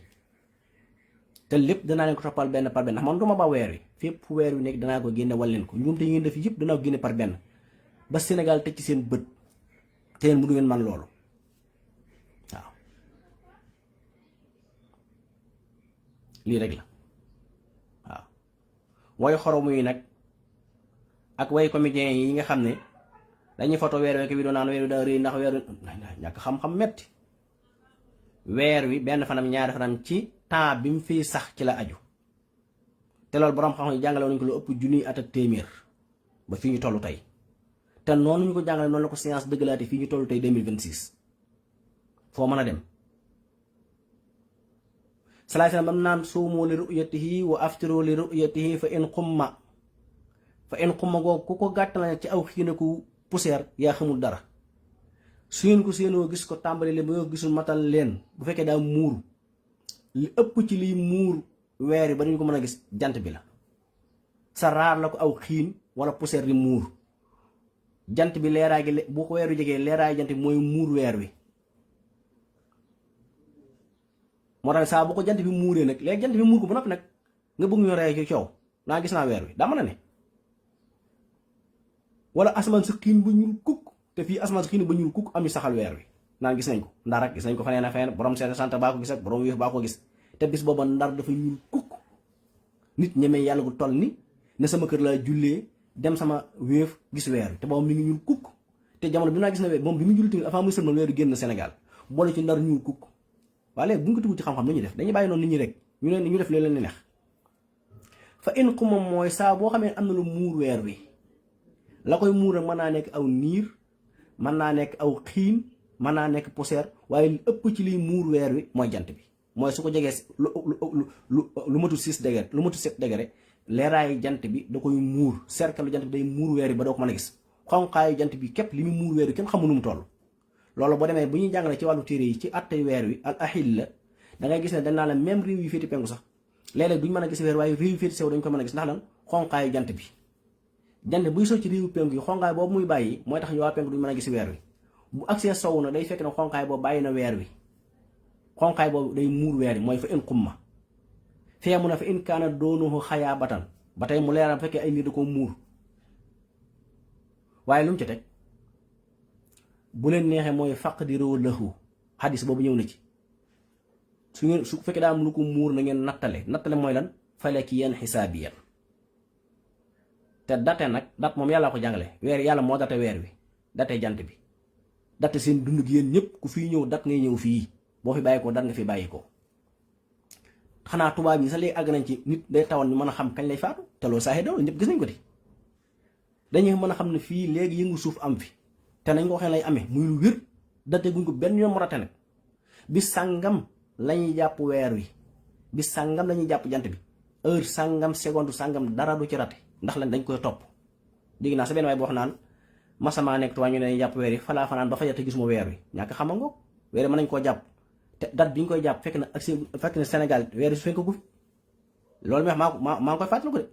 te lépp danaa leen ko toppal benn par benn ndax man duma ba weer wi fépp fu weer wi nekk danaa ko génne wal leen ko njuumte yi ngeen def yëpp danaa ko génne par benn ba Sénégal teg ci seen bët te yéen mënu ngeen man loolu waaw lii rek la waaw way xoromu yi nag ak way comédien yi nga xam ne dañuy photo weer wi bi doon naan weer wi daa rëy ndax weer wi ñàkk xam-xam metti weer wi benn fanam ñaari fanam ci temps bi mu fiy sax ci la aju te loolu borom xam-xam yi jàngale nañu ko lu ëpp junniy at ak téeméer ba fii ñu toll tey te noonu ñu ko jàngale noonu la ko science dëggalaate fii ñu toll tey 2026 foo mën a dem. salaay salaam bam naan suumu li ru'yatihi wa aftiru li ru'yatihi fa in xumma googu ku ko gàttal ci aw xiinaku poussière yaa xamul dara su ngeen ko séenoo gis ko tàmbali leen ba nga gisul matal leen bu fekkee daa muur li ëpp ci liy muur weer yi ba dañu ko mën a gis jant bi la sa raar la ko aw xiin wala poussière di muur jant bi leeraay gi bu ko weeru jegee leeraay jant bi mooy muur weer wi moo tax saa bu ko jant bi muuree nag léegi jant bi muur ko ba noppi nag nga bëgg ñu rey ci coow naa gis naa weer wi daa mën a ne wala asamaan si xiin ba ñuul kukk te fii asamaan si xiin ba ñuul kukk am ñu saxal weer wi naan gis nañ ko ndar ak gis nañ ko feneen a feneen borom seen sant baa ko gis ak borom wéef baa ko gis te bis booba ndar dafa ñuul kukk nit ñemee yàlla gu toll ni ne sama kër laa jullee dem sama wéef gis weer wi te booba mi ngi ñuul kukk te jamono bi naa gis na weer moom bi mu julli tamit avant muy sëlmal weeru génn Sénégal boole ci ndar ñuul kukk waaye léegi bu ñu ko tugg ci xam-xam lu ñuy def dañuy bàyyi noonu nit ñi rek ñu def leen neex fa in xumam mooy saa boo xamee am na lu muur weer wi la koy muur rek mën naa nekk aw niir mën naa nekk aw xiin mën naa nekk poussière waaye lu ëpp ci liy muur weer wi mooy jant bi mooy su ko jegee lu matul 6 degré lu matul 7 degré leeraayu jant bi da koy muur cercle jant bi day muur weer wi ba doo ko mën a gis xonqaayu jant bi képp li muy muur weer wi kenn xamu nu mu toll loolu boo demee bu ñuy jàngale ci wàllu téere yi ci attey weer wi al ahil la da ngay gis ne dañ naa la même réew yi féeti penku sax léeg-léeg duñ mën a gis weer waaye réew yi féeti sew dañ ko mën a gis ndax lan xonqaayu jant bi jant buy soo ci réewu penku yi xonqaay boobu muy bàyyi mooy tax ñu waa penku duñ mën a gis weer wi bu agsee sow na day fekk ne xonqaay boobu bàyyi na weer wi xonqaay boobu day muur weer wi mooy fa in xumma fee mu ne fa in kaana doonuhu xayaa batan ba tey mu leeral fekkee ay nit da ko muur waaye lu mu ci teg bu leen neexee mooy faqdiroo lahu xadis boobu ñëw na ci su fekkee daa am lu ko muur na ngeen nattale mooy lan falakiyan xisaabiyan te date nag dat moom yàlla ko jàngale weer yàlla moo date weer wi date jant bi date seen dund gi yéen ñëpp ku fii ñëw dat ngay ñëw fii boo fi bàyyi ko dat nga fi bàyyi ko xanaa tubaab yi sax léegi àgg nañ ci nit day tawan ñu mën a xam kañ lay faatu te loolu saaxi daw ñëpp gis nañ ko di dañuy mën a xam ne fii léegi yëngu suuf am fi te nañ ko waxee lay amee muy lu wér date guñ ko benn yoon mu rate nag bis sàngam lañuy jàpp weer wi bis sàngam lañuy jàpp jant bi heure sàngam seconde sàngam dara du ci rate ndax lan dañ koy topp dégg naa sa benn waay boo wax naan masamaa nekk tuwaa ñu ne jàpp weer yi falaa fanaan ba fa yàtte gisuma weer wi ñàkk xama ngoog weer yi mën nañ koo jàpp te date bi ñu koy jàpp fekk na ak fekk na Sénégal weer yi su fekk gu fi loolu mi wax maa ngi koy fàttaliku de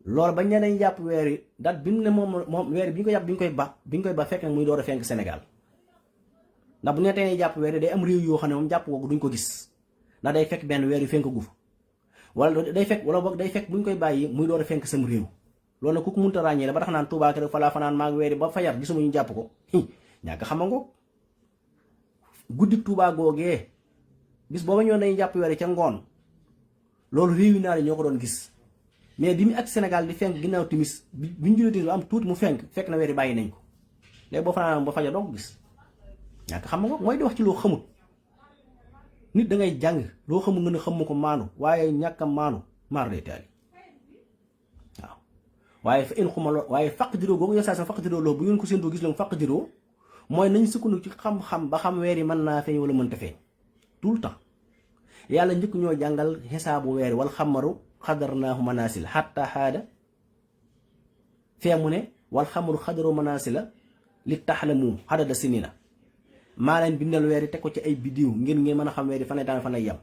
loolu bañ ne dañuy jàpp weer yi date bi mu ne moom weer yi bi ñu ko jàpp bi ñu koy ba fekk na muy door a fenk Sénégal ndax bu ñu nee jàpp weer yi day am réew yoo xam ne moom jàpp ko duñ ko gis ndax day fekk benn weer yi fenk gu fa wala day fekk wala boog day fekk bu ñu koy bàyyi muy door a fenk sam réew loolu nag ku ko mënta ràññee la ba tax naan Tuubaa rek falaa fanaan maa ngi weer yi ba fajar gisuma ñu jàpp ko ñàkk xama ngoog guddi Tuubaa googee bis booba ñoo dañuy jàpp weer yi ca ngoon loolu réew yi naa ñoo ko doon gis mais bi mu ak Sénégal di fenk ginnaaw timis bi ñu julee timis ba am tuuti mu fekk na weer yi bàyyi nañ ko léegi boo fanaan ba fajar doo ko gis ñàkk xam nga mooy di wax ci loo xamut nit da ngay jàng loo xamul nga ne xamu ko maanu waaye ñàkk a maanu maar day taali waaw waaye fa in xuma loo waaye faq diroo googu yo saa sa faq diroo loo bu ngeen ko séentoo gis la mu faq diroo mooy nañ sukkandiku ci xam-xam ba xam weer yi mën naa feeñ wala mënta feeñ tout le temps yàlla njëkk ñoo jàngal xisaabu weer yi wal xamaru xadarnaahu manaasil xatta xaada fee mu ne wal xamaru xadaru manaasila li taxlamu xadada sinina maa leen bindal weer yi teg ko ci ay biddiw ngir ngeen mën a xam weer yi fan lay daan fan lay yem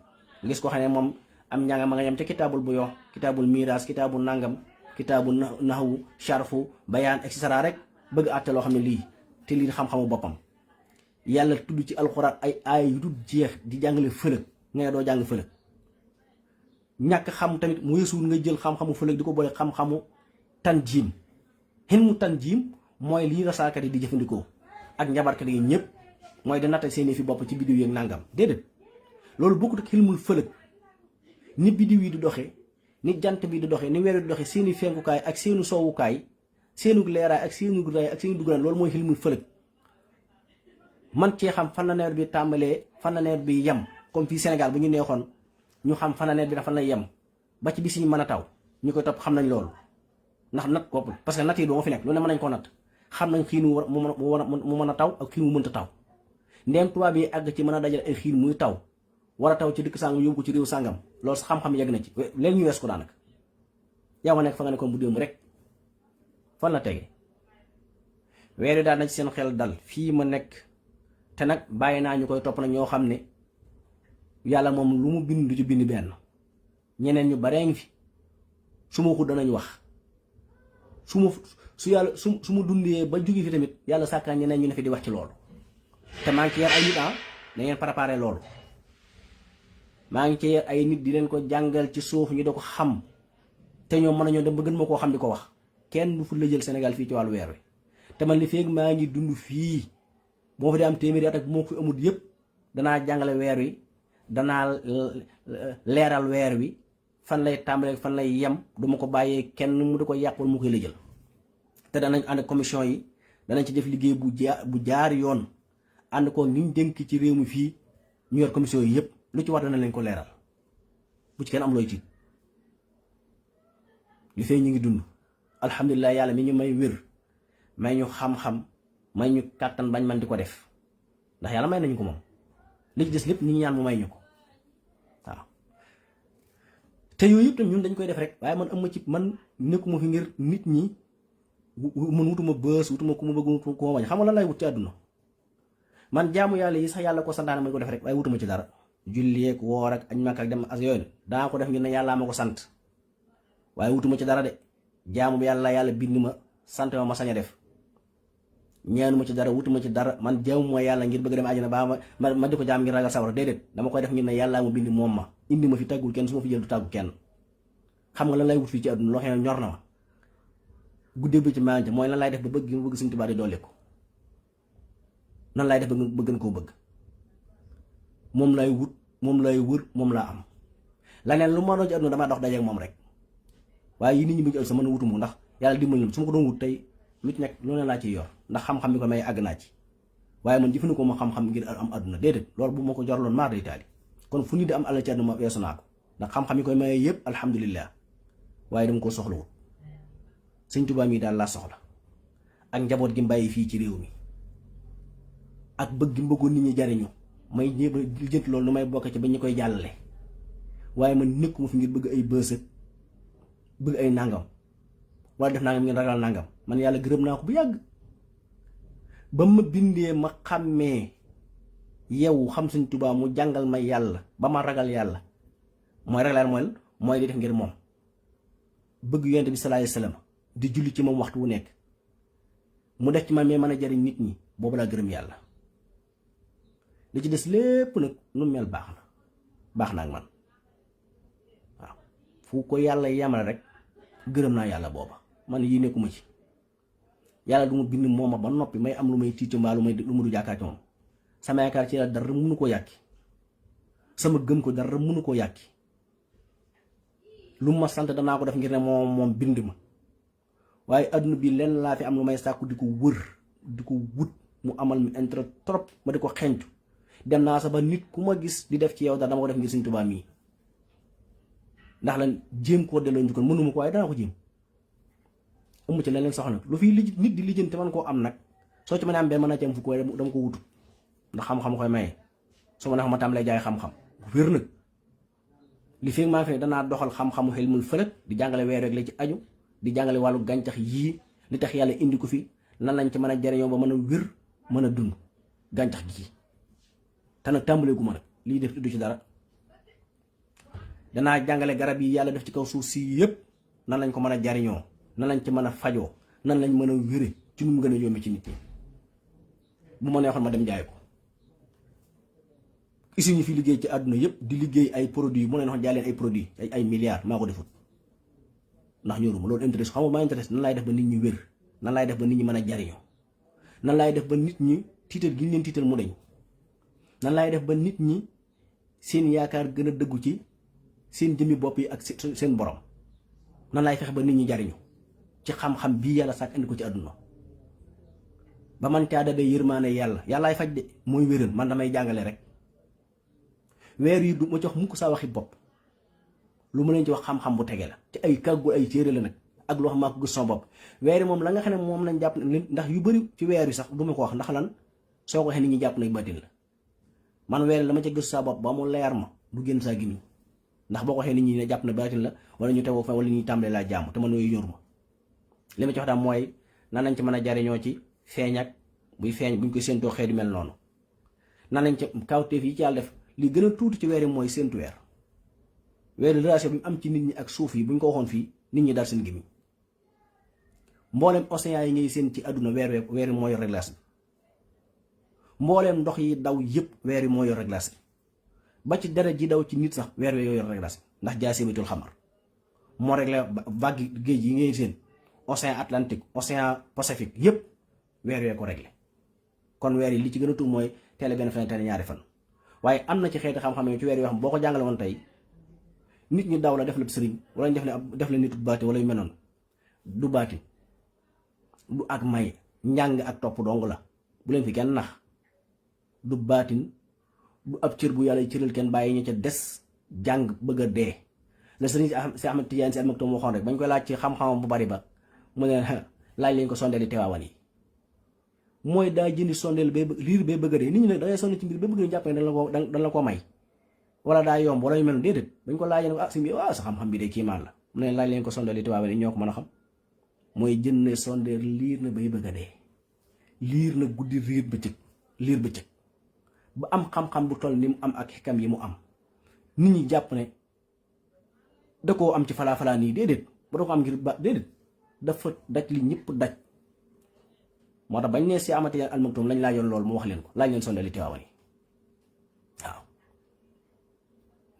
gis ko xam ne moom am njàngam ma nga yem ca kitaabul bu yox kitaabul miiraas kitaabul nangam kitaabul naxwu sharfu bayaan et cetera rek bëgg àtte loo xam ne lii te lii xam-xamu boppam yàlla tudd ci alxuraan ay aay yu dul jeex di jàngale fëlëg nga doo jàng fëlëg ñàkk xam tamit mu yeesuwul nga jël xam-xamu fëlëg di ko boole xam-xamu tanjiim xin mu tanjiim mooy lii rasaakat yi di jëfandikoo ak njabarkat yi ñëpp mooy di natta seeni fi bopp ci biddiw yeeg nàngam déedéet loolu bokkut ak xilmul fëlëg ni biddiw yi di doxe ni jant bi di doxe ni weer yi di doxe seeni fenkukaay ak seenu soowukaay seenu leeraay ak seenu ray ak seenu duggaan loolu mooy xilmul fëlëg man cee xam fan la nawet bi tàmbalee fan la nawet bi yem comme fii Sénégal bu ñu neexoon ñu xam fan la nawet bi dafa la yem ba ci bis yi mën a taw ñu koy topp xam nañ loolu ndax nat ko parce que nat yi doo fi nekk lu ne mën nañ ko nat xam nañ xiin mu mën a taw ak xiin mu mënta taw ndéem tubaab yi àgg ci mën a dajal ay xiin muy taw war a taw ci dëkk sàngam yóbbu ko ci réew sàngam loolu sa xam-xam yegg na ci léegi ñu wees ko daanaka yaa ma nekk fa nga nekkoon bu démb rek fan la tege weer wi daal na ci seen xel dal fii ma nekk te nag bàyyi naa ñu koy topp nag ñoo xam ne yàlla moom lu mu bind du ci bind benn ñeneen ñu baree ngi fi su ma ko danañ wax su ma dundee ba jóge fi tamit yàlla sàkkaa ñeneen ñu ne fi di wax ci loolu te maa ngi ci yar ay nit da ngeen préparé loolu maa ngi ci yar ay nit di leen ko jàngal ci suuf ñu da ko xam te ñoom mën nañoo dem ba gën ma koo xam di ko wax kenn du fu la jël Sénégal fii ci wàllu weer wi te man li feeg maa ngi dund fii moo fi di am téeméeri at ak moo fi amut yëpp danaa jàngale weer wi danaa leeral weer wi fan lay tàmbalee fan lay yem duma ko bàyyee kenn mu di ko yàq wala mu koy la jël te danañ ànd commission yi danañ ci def liggéey bu jaar yoon ànd ko niñ dénk ci réew mi fii ñu yor commission yi yëpp lu ci war dana leen ko leeral bu ci kenn am looy tiit li fee ñu ngi dund alhamdulilah yàlla mi ñu may wér may ñu xam-xam may ñu kàttan bañ man di ko def ndax yàlla may nañu ko moom li ci des lépp ñu ngi ñaan mu may ñu ko waaw te yooyu yëpp tam ñun dañ koy def rek waaye man am ma ci man nekkuma fi ngir nit ñi man wutuma bës wutuma ku ma bëgg wutuma ku ma bañ xam nga lan lay wut ci àdduna man jaamu yàlla yi sax yàlla ko santaane ma ko def rek waaye wutuma ci dara julli ak woor ak añ Makka ak dem as yooyu daa ko def ngir ne yàllaa ma ko sant waaye wutuma ci dara de jaamu bi yàlla bind ma sant ma sañ a def ñaanuma ci dara wutuma ci dara man jaamu ma yàlla ngir bëgg dem àjjana baa ma di ko jaam ngir ragal sawara déedéet dama koy def ngir ne yàllaa ma bind moom ma indi ma fi tàggul kenn su ma fi jël du tàggu kenn xam nga lan lay wut fii ci àdduna loo xam ne ñor na ma guddee bi ci maante mooy lan lay def ba bëgg ma bëgg Sëñ Tuubaa di dolli ko nan lay def ba gën koo bëgg moom lay wut moom lay wër moom laa am laneen lu ma doon ci àdduna damaa dox dajeeg moom rek waaye yi nit ñi bu ñu sa mën a wutuma ndax yàlla dimbali na su ma ko doon wut tey lu ci nekk loolu laa ciy yor ndax xam-xam bi ko may àgg naa ci waaye man jëfandikoo ma xam-xam ngir am àdduna déedéet loolu bu ma ko jorloon maar day taali kon fu nit di am alal ci àdduna ma weesu naa ko ndax xam-xam yi koy maye yëpp alhamdulilah waaye dama ko soxlawul Sëñ Tuubaa mi daal laa soxla ak njaboot gi mbàyyi fii ci réew mi ak bëgg gi mbëggoon nit ñi jariñu may ñëw ba lijjant loolu lu may bokk ci ba ñu koy jàllale waaye man nekkuma fi ngir bëgg ay bësët bëgg ay nangam wala def nangam ngeen ragal nangam man yàlla gërëm naa ko bu yàgg ba ma bindee ma xàmmee yow xam Sëñ Tuubaa mu jàngal ma yàlla ba ma ragal yàlla mooy ragal yàlla mooy di def ngir moom bëgg yonent bi sallallahu alayhi wasallam di julli ci moom waxtu wu nekk mu def ci man mais mën a jariñ nit ñi boobu laa gërëm yàlla li ci des lépp nag nu mel baax na ak man waaw fu ko yàlla yamale rek gërëm naa yàlla booba man yii nekkuma ci yàlla du ma bind moom ba noppi may am lu may tiit mbaa lu ma du jaakaar ci moom sama yaakaar ci yàlla dara mënu koo yàkki sama gëm ko dara mënu koo yàkki lu ma sant danaa ko def ngir ne moom bind ma waaye adduna bi lenn laa fi am lu may sàkku di ko wër di ko wut mu amal mi intérêt trop ma di ko xencu dem naa sax ba nit ku ma gis di def ci yow dara dama ko def ngir Sëñ Tuubaa mii ndax lan jéem koo delloo njukkal mënuma ko waaye danaa ko jéem amu ci leneen soxna lu fi nit di lijjanti man koo am nag soo ci mën a am benn mën a ci am fukk waaye dama ko wutu ndax xam-xam koy maye su ma neex ma tàmbalee jaay xam-xam bu wér nag li fi maa fi danaa doxal xam-xamu xilmul fëlëg di jàngale weer rek la ci aju di jàngale wàllu gàncax yii li tax yàlla indi ko fi nan lañ ci mën a jariñoo ba mën a wér mën a dund gàncax gi te nag tàmbalee gu ma nag lii def du ci dara danaa jàngale garab yi yàlla def ci kaw suuf si yëpp nan lañ ko mën a jariñoo nan lañ ci mën a fajoo nan lañ mën a wére ci nu mu gën a yombe ci nit ñi bu ma neexoon ma dem jaay ko usines yi fi liggéey ci àdduna yëpp di liggéey ay produits mu leen wax jaay leen ay produits ay milliards maa ko defut ndax ñoruma loolu intéresse xam nga maa intéresse nan laay def ba nit ñi wér nan laay def ba nit ñi mën a jariñoo nan laay def ba nit ñi tiital gi ñu leen tiital mu dañ nan laay def ba nit ñi seen yaakaar gën a dëggu ci seen jëmmi bopp yi ak seen borom nan laay fexe ba nit ñi jariñu ci xam-xam bii yàlla sàkk indi ko ci àdduna ba man caa dabee yërmaane yàllaay faj de mooy wéral man damay jàngale rek weer yi du ma jox mukk saa waxi bopp lu ma leen ci wax xam-xam bu tege la ci ay kàggu ay téere la nag ak loo xam maa ko gis sama bopp. weer yi moom la nga xam ne moom lañ jàpp ndax yu bëri ci weer yi sax du ma ko wax ndax lan soo ko waxee nit ñi jàpp nañ baatin la man weer la ma ca gis sa bopp ba mu leer ma du génn saa gimiñ ndax boo ko waxee nit ñi ne jàpp na baatin la wala ñu tegoo fa wala ñuy tàmbalee laa jàmm te man yooyu ñor ma li ma ci wax daal mooy nan lañ ci mën a jariñoo ci feeñ ak buy feeñ buñ ko séentoo xeet yu mel noonu nan lañ ci kawteef yi ci yàlla def li gën a tuuti ci weer yi mooy séentu weer relation bi mu am ci nit ñi ak suuf yi buñ ko waxoon fii nit ñi daal seen gimiñ mboolem océan yi ngay seen ci àdduna weer moo yor réglage bi mbooleem ndox yi daw yëpp weer yi moo yor réglage bi ba ci deret ji daw ci nit sax weer yoo yor réglage bi ndax jaasimatul xamar moo réglé vague géej yi ngay seen océan Atlantique océan Pacifique yëpp weer wee ko réglé kon weer yi li ci gën a tuut mooy teel benn fan teel ñaari fan waaye am na ci xeeti xam-xam yi ci weer yoo xam boo ko jàngale woon tey nit ñi daw la def la sëriñ wala ñu def la nit baati wala yu mel noonu du baati du ak may njàng ak topp dong la bu leen fi kenn nax du baatin du ab cër bu yàlla cëral kenn bàyyi ñu ca des jàng bëgg a dee la sëriñ si Ahmad Tijaan si almaktum waxoon rek bañ koy laaj ci xam-xamam bu bari ba mu ne laaj leen ko sondeeli teewaawan yi mooy daa jëndi sondeel bay liir bay bëgg a dee nit ñi nag dangay sonde ci mbir ba bëgg ñu jàpp ne dañ la ko may wala daa yomb wala yu mel déedéet bañ ko laajee ne si mbir waaw sa xam-xam bi de kiimaan la mu ne laaj leen ko sondeeli teewaawan yi ñoo ko mën a xam mooy jënd ne sondeel liir na bay bëgg a dee liir na guddi liir bëccëg ba am xam-xam bu toll ni mu am ak xikam yi mu am nit ñi jàpp ne da koo am ci falaa nii déedéet ba da ko am ngir ba déedéet dafa daj li ñëpp daj moo tax bañ ne si amati al maktum lañ laajoon loolu mu wax leen ko laaj leen sondeel li Tiwaawan yi waaw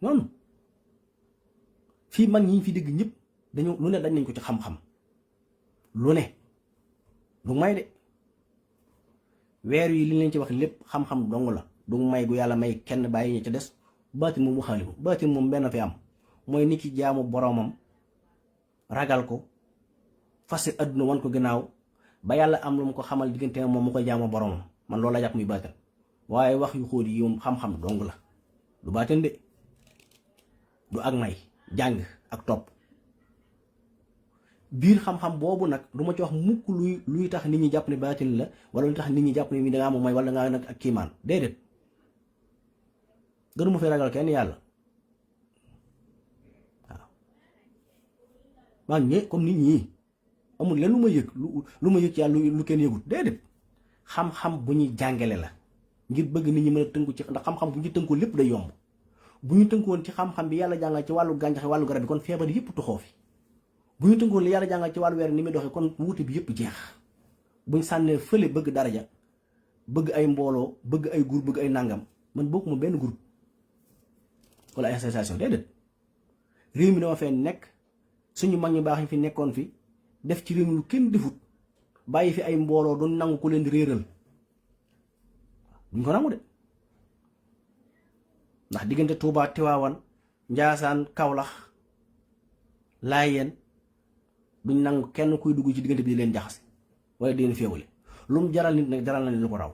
noonu fii mag ñi fi dégg ñëpp dañu lu ne dañ nañ ko ci xam-xam lu ne du may de weer yi li leen ci wax lépp xam-xam dong la du may gu yàlla may kenn bàyyi ñu ci des baatin moom mu xaaliku baatin moom benn fi am mooy nit ki jaamu boromam ragal ko fase adduna wan ko gannaaw ba yàlla am lu mu ko xamal diggante moom mu koy jaamu boromam man loolu la jàpp muy baatin waaye wax yu xóot yi moom xam-xam dong la du baatin de du ak may jàng ak topp biir xam-xam boobu nag du ma ci wax mukk luy tax nit ñi jàpp ne baatin la wala luy tax nit ñi jàpp ne mi dangaa am may wala dangaa nag ak kiimaan déedéet gënu ma fi ragal kenn yàlla waaw man ñe comme nit ñi amul leen lu ma yëg lu ma yëg ci yàlla lu kenn yëgut déedéet xam-xam bu ñuy jàngale la ngir bëgg nit ñi mën a tënku ci ndax xam-xam bu ñu tënkoo lépp day yomb bu ñu tënkoon ci xam-xam bi yàlla jàngal ci wàllu gàncax wàllu garab bi kon feebar yëpp tuxoo fi bu ñu tënkoon li yàlla jàngal ci wàllu weer ni muy doxee kon wuute bi yëpp jeex buñ sànnee fële bëgg daraja bëgg ay mbooloo bëgg ay groupe bëgg ay nàngam man bokkuma benn groupe wala ay association déedéet réew mi dama fee nekk suñu mag ñu baax ñu fi nekkoon fi def ci réew mi lu kenn defut bàyyi fi ay mbooloo doon nangu ku leen di réeral duñ ko nangu de ndax diggante Tuubaa Tiwaawan Njaasaan Kawlax Laayeen duñ nangu kenn kuy dugg ci diggante bi di leen jaxase wala di leen féewale lu mu jaral nit nag jaral na ne lu ko raw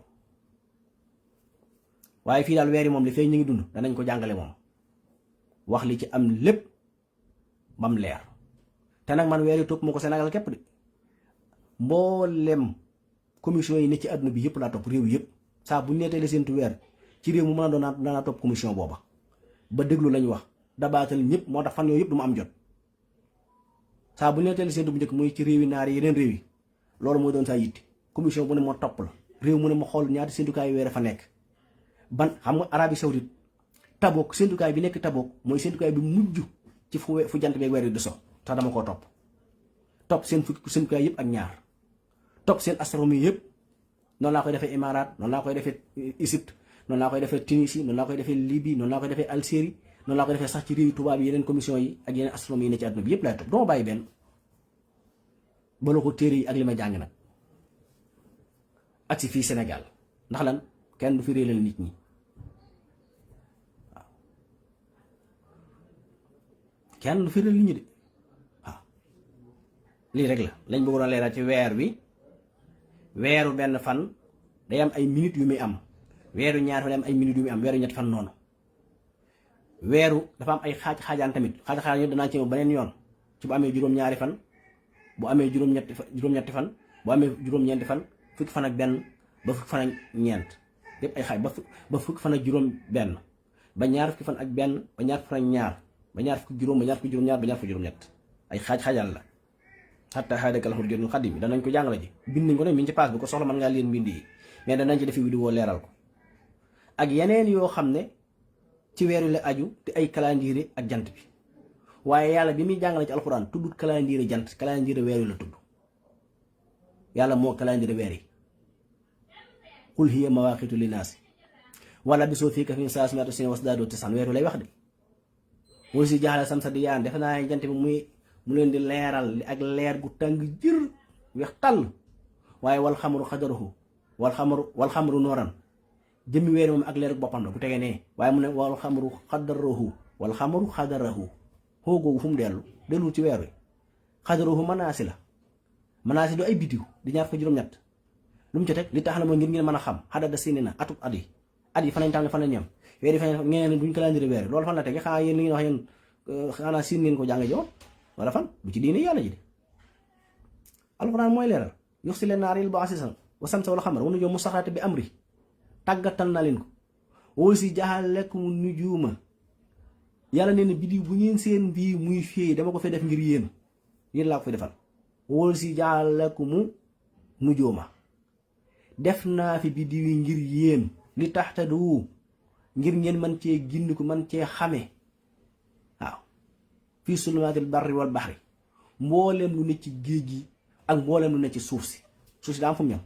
waaye fii daal weer yi moom li fee ñu ngi dund danañ ko jàngale moom wax li ci am lépp bam leer te nag man weer yi topp moo ko Sénégal képp de mboolem commission yi ne ci àdduna bi yëpp laa topp réew yëpp saa bu ñu neetalee seentu weer ci réew mu mën a doon danaa topp commission booba ba déglu lañ wax dabaatal ñëpp moo tax fan yooyu yëpp du ma am jot saa bu ñu neetalee seentu bu njëkk muy ci réew yi naar yi yeneen réew yi loolu mooy doon saa yitte commission bu ne moo topp la réew mu ne ma xool ñaati seentukaay weer fa nekk ban xam nga Arabie Saoudite Tabuk seentukaay bi nekk Tabuk mooy seentukaay bi mujj ci fu jant beeg weer yi di so tax dama koo topp seen seentukaay yëpp ak ñaar topp seen astronomie yëpp noonu laa koy defee Émirats noonu laa koy defee Égypte noonu laa koy defee Tunisie noonu laa koy defee Libye noonu laa koy defee Algérie noonu laa koy defee sax ci réew tubaab yi yeneen commission yi ak yeneen astronomie yi ne ci àdduna bi yëpp laay topp doo ma bàyyi benn bala ko téere yi ak li ma jàng nag ak si fii Sénégal ndax lan kenn du fi réelal nit ñi waaw kenn du fi réelal nit ñi de waaw lii rek la lañ bëggoon a leeral ci weer wi weeru benn fan day am ay minutes yu muy am weeru ñaar fan day am ay minutes yu muy am weeru ñetti fan noonu weeru dafa am ay xaajaan tamit xaajaan yi danaa ci beneen yoon ci bu amee juróom-ñaari fan bu amee juróom-ñetti fan bu amee juróom-ñeenti fan fukki fan ak benn ba fukki fan ak ñeent yépp ay xaaj ba fukki fan ak juróom benn ba ñaar fukki fan ak benn ba ñaar fukki fan ak ñaar ba ñaar fukki juróom ba ñaar fukki juróom-ñaar ba ñaar fukki juróom-ñett ay xaajal la xatta xaadakal xurjul xadim yi danañ ko jàngale ji bind nañ ko ne mi ngi ci paas bu ko soxla mën ngaa leen mbind yi mais danañ ci defi vidéo leeral ko ak yeneen yoo xam ne ci weer wi la aju te ay calendrier ak jant bi waaye yàlla bi muy jàngale ci alxuraan tuddut calendrier jant calendrier weer wi la tudd yàlla moo calendrier weer yi qul hiya mawaaqitu linnaasi wala bisoo fii ka fi saa sumiatu sine wasdaadoo tisan weer wi lay wax de wala si jaaxale samsa di yaan defe naa jant bi mu leen di leeral ak leer gu tàng jër weex tàll waaye wal xamaru xadaruhu wal xamaru nooran jëmmi weer moom ak leer boppam la bu tegee nee waaye mu ne wal xamaru xadarahu xoo googu fu mu dellu ci weer wi xadarahu manaasi du ay biddiw di ñaar fa juróom-ñett lu mu ci teg li tax la mooy ngir ngeen mën a xam xadada sini na atub at yi fan lañ tàmm fan lañ ñam weer yi fan ngeen duñ calendrier weer loolu fan la tege xanaa yéen li ngeen wax yéen xanaa siin ngeen ko jànge joon wala fan bu ci diine yàlla ji de alxuraan mooy leeral yox si leen naar il ba asisan wa samsa wala xamar wana joom mu saxaate bi amri tàggatal na leen ko woo si jaxal lekkum nujuuma yàlla nee na biddiw bu ngeen seen bii muy fii dama ko fi def ngir yéen laa ko fi defal woo si jaxal lekkumu nujuuma def naa fi biddiw yi ngir yéen li taxtadu ngir ngeen man cee gindiku man cee xame waaw fii sulumaatil barri wal baxri mbooleem lu ne ci géej gi ak mbooleem lu ne ci suuf si daa am fu mu ñam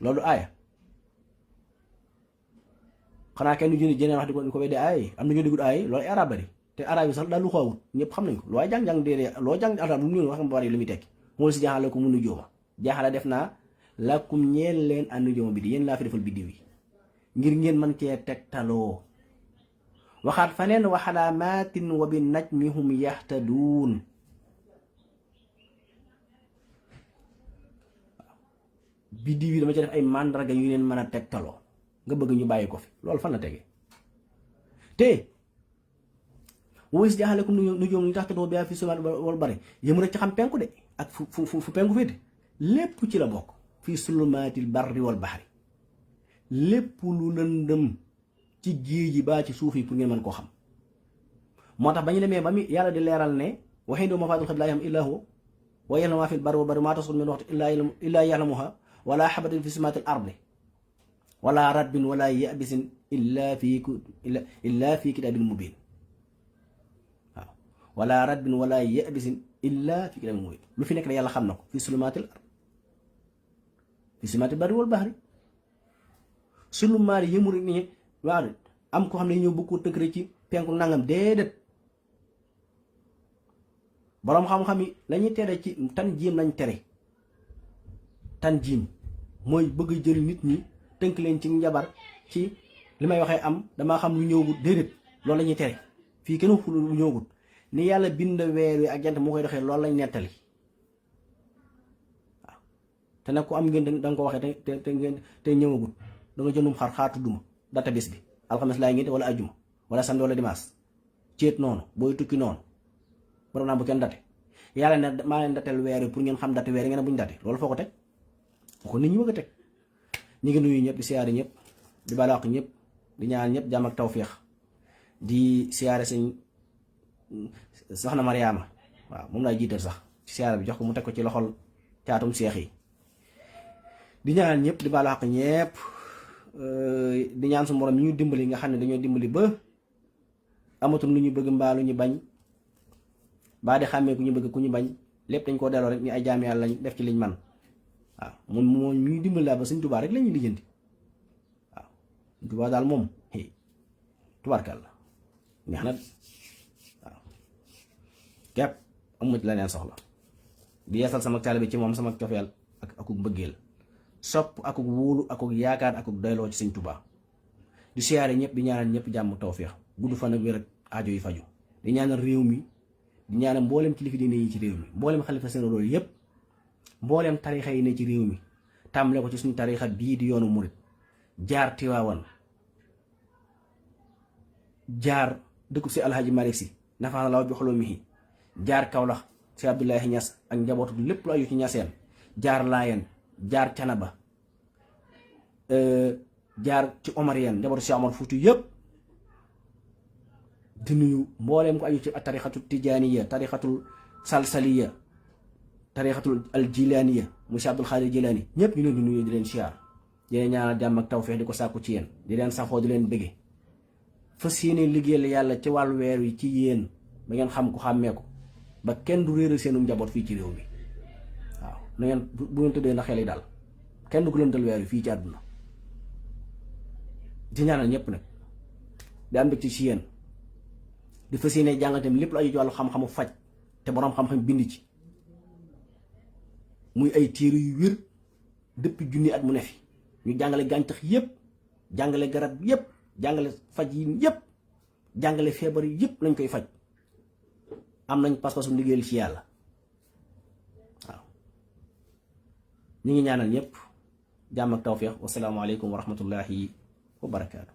loolu aaya xanaa kenn du jeneen wax di ko weddi aaya yi am na ñoo déggut aaya yi loolu ay arab bari te arab yi sax daal lu xawut ñëpp xam nañ ko looy jàng-jàng déedee loo jàng arab lu ñu wax nga bari lu muy tekki moo si jaaxale ko mu nu jóoma jaaxale def naa lakum ñeel leen ànd jóoma bi di yéen laa fi defal biddiw yi ngir ngeen man cee tegtaloo waxaat faneen wa xalaamaatin wa bi najmi hum yaxtaduun biddiw yi dama ci def ay màndarga yu leen mën a tegtaloo nga bëgg ñu bàyyi ko fi loolu fan la tege te woo si jaaxale comme nu joom ñu tax tadoo bi fi sumaat wal bari yëmu rek ci xam penku de ak fu penku féete lépp ci la bokk fii sulumaatil barri wal baxri lépp lu lëndëm ci géej gi baa ci suuf yi pour ngeen mën koo xam moo tax ba ñu demee ba mi yàlla di leeral ne waxee doo ma faatul xëy laa yam illaa huwa wa ya'lamu maa fil barri wal bahri maa tasqutu min waraqatin illaa ya'lamuhaa wala habatin fi sumaatil ardi wala ratbin wala yabisin illaa fi kitaabin mubiin waaw wala ratbin wala yabisin illaa fi kitaabin mubiin lu fi nekk yàlla xam na ko fi sulumaatil barri wal bahri sulumaat yëmu rek ni waaw am ko xam ne ñëw bëgg ko tënk rek ci penku nangam déedéet boroom xam-xam yi lañuy tere ci tan jiim lañ tere tan jiim mooy bëgg jël nit ñi tënk leen ci njabar ci li may waxee am damaa xam lu ñëwgut déedéet loolu la ñuy tere fii kenn waxul lu ñëwgut ni yàlla bind weer wi ak jant moo koy doxee loolu lañ nettali waaw te nag ku am ngeen da nga ko waxee te ñëwagut da nga jëndum xar tudduma data bis bi alxames laay ngénte wala ajjuma wala samedi wala dimanche ceet noonu booy tukki noonu borom naa bu kenn date yàlla ne maa leen datel weer yi pour ngeen xam date weer yi ngeen buñ date loolu foo ko teg foo ko nit ñi bëgg a teg ñi ngi nuyu ñëpp di siyaare ñëpp di balaax ñëpp di ñaan ñëpp jàmm ak tawféex di siyaare sëñ soxna Mariama waaw moom laay jiital sax ci siyaare bi jox ko mu teg ko ci loxol caatum seex yi di ñaan ñëpp di balaax ñëpp di ñaan su borom ñu dimbali nga xam ne dañoo dimbali ba amatul lu ñu bëgg mbaa lu ñu bañ baa di xàmmee ku ñu bëgg ku ñu bañ lépp dañ koo delloo rek ñu ay jaam yàlla lañ def ci liñ man waaw moom moo ñuy dimbali daal ba Sëñ Tuubaa rek la ñuy lijjanti waaw Sëñ Tuubaa daal moom tubaarkal la neex na waaw képp amu ci la neen soxla di yeesal sama taalibe ci moom sama cofeel ak akuk mbëggeel sopp akuk wóolu akuk yaakaar akuk doyloo ci Sëñ Tuubaa di siyaare ñëpp di ñaanal ñëpp jàmm tawféex gudd fan ak wér ak aajo yi faju di ñaanal réew mi di ñaanal mboolem kilifa diine yi ci réew mi mboolem xalifa seen loolu yëpp mboolem tarixa yi ne ci réew mi tàmbale ko ci suñu tarixa bii di yoonu murit jaar Tiwaawan jaar dëkku si alhaji Malick si nafaana law bi xolomihi jaar Kawlax si Abdoulaye Niass ak njabootu lépp lu aju ci ñaseen jaar Laayeen jaar Canaba jaar ci Omarien njabootu si Omar Fuuti yëpp di nuyu mbooleem ko aju ci tarixatul tijaaniya tarixatul salsaliya tarixatul al jilaaniya monsieur Abdul Xaadir Jilaani ñëpp ñu leen di nuyu di leen siyaar di leen ñaanal jàmm ak tawfeex di ko sàkku ci yéen di leen saxoo di leen bëgge fas yéene liggéeyal yàlla ci wàllu weer wi ci yéen ba ngeen xam ko xàmmee ko ba kenn du réeral seenu njaboot fii ci réew mi waaw na ngeen bu ngeen tëddee na xel yi daal kenn du ko lëntal weer wi fii ci àdduna di ñaanal ñëpp nag di am mbégte ci yéen di fas yéene jàngatam lépp lu aju ci wàllu xam-xamu faj te boroom xam-xam bind ci muy ay téere yu wér depuis junni at mu ne fi ñu jàngale gàncax yépp jàngale garab yépp jàngale faj yi yépp jàngale feebar yi yépp lañ koy faj am nañ pas-pasu liggéeyal ci yàlla waaw ñu ngi ñaanal ñëpp jàmm ak tawfeex wasalaamu aleykum wa rahmatullahi wa barakaatu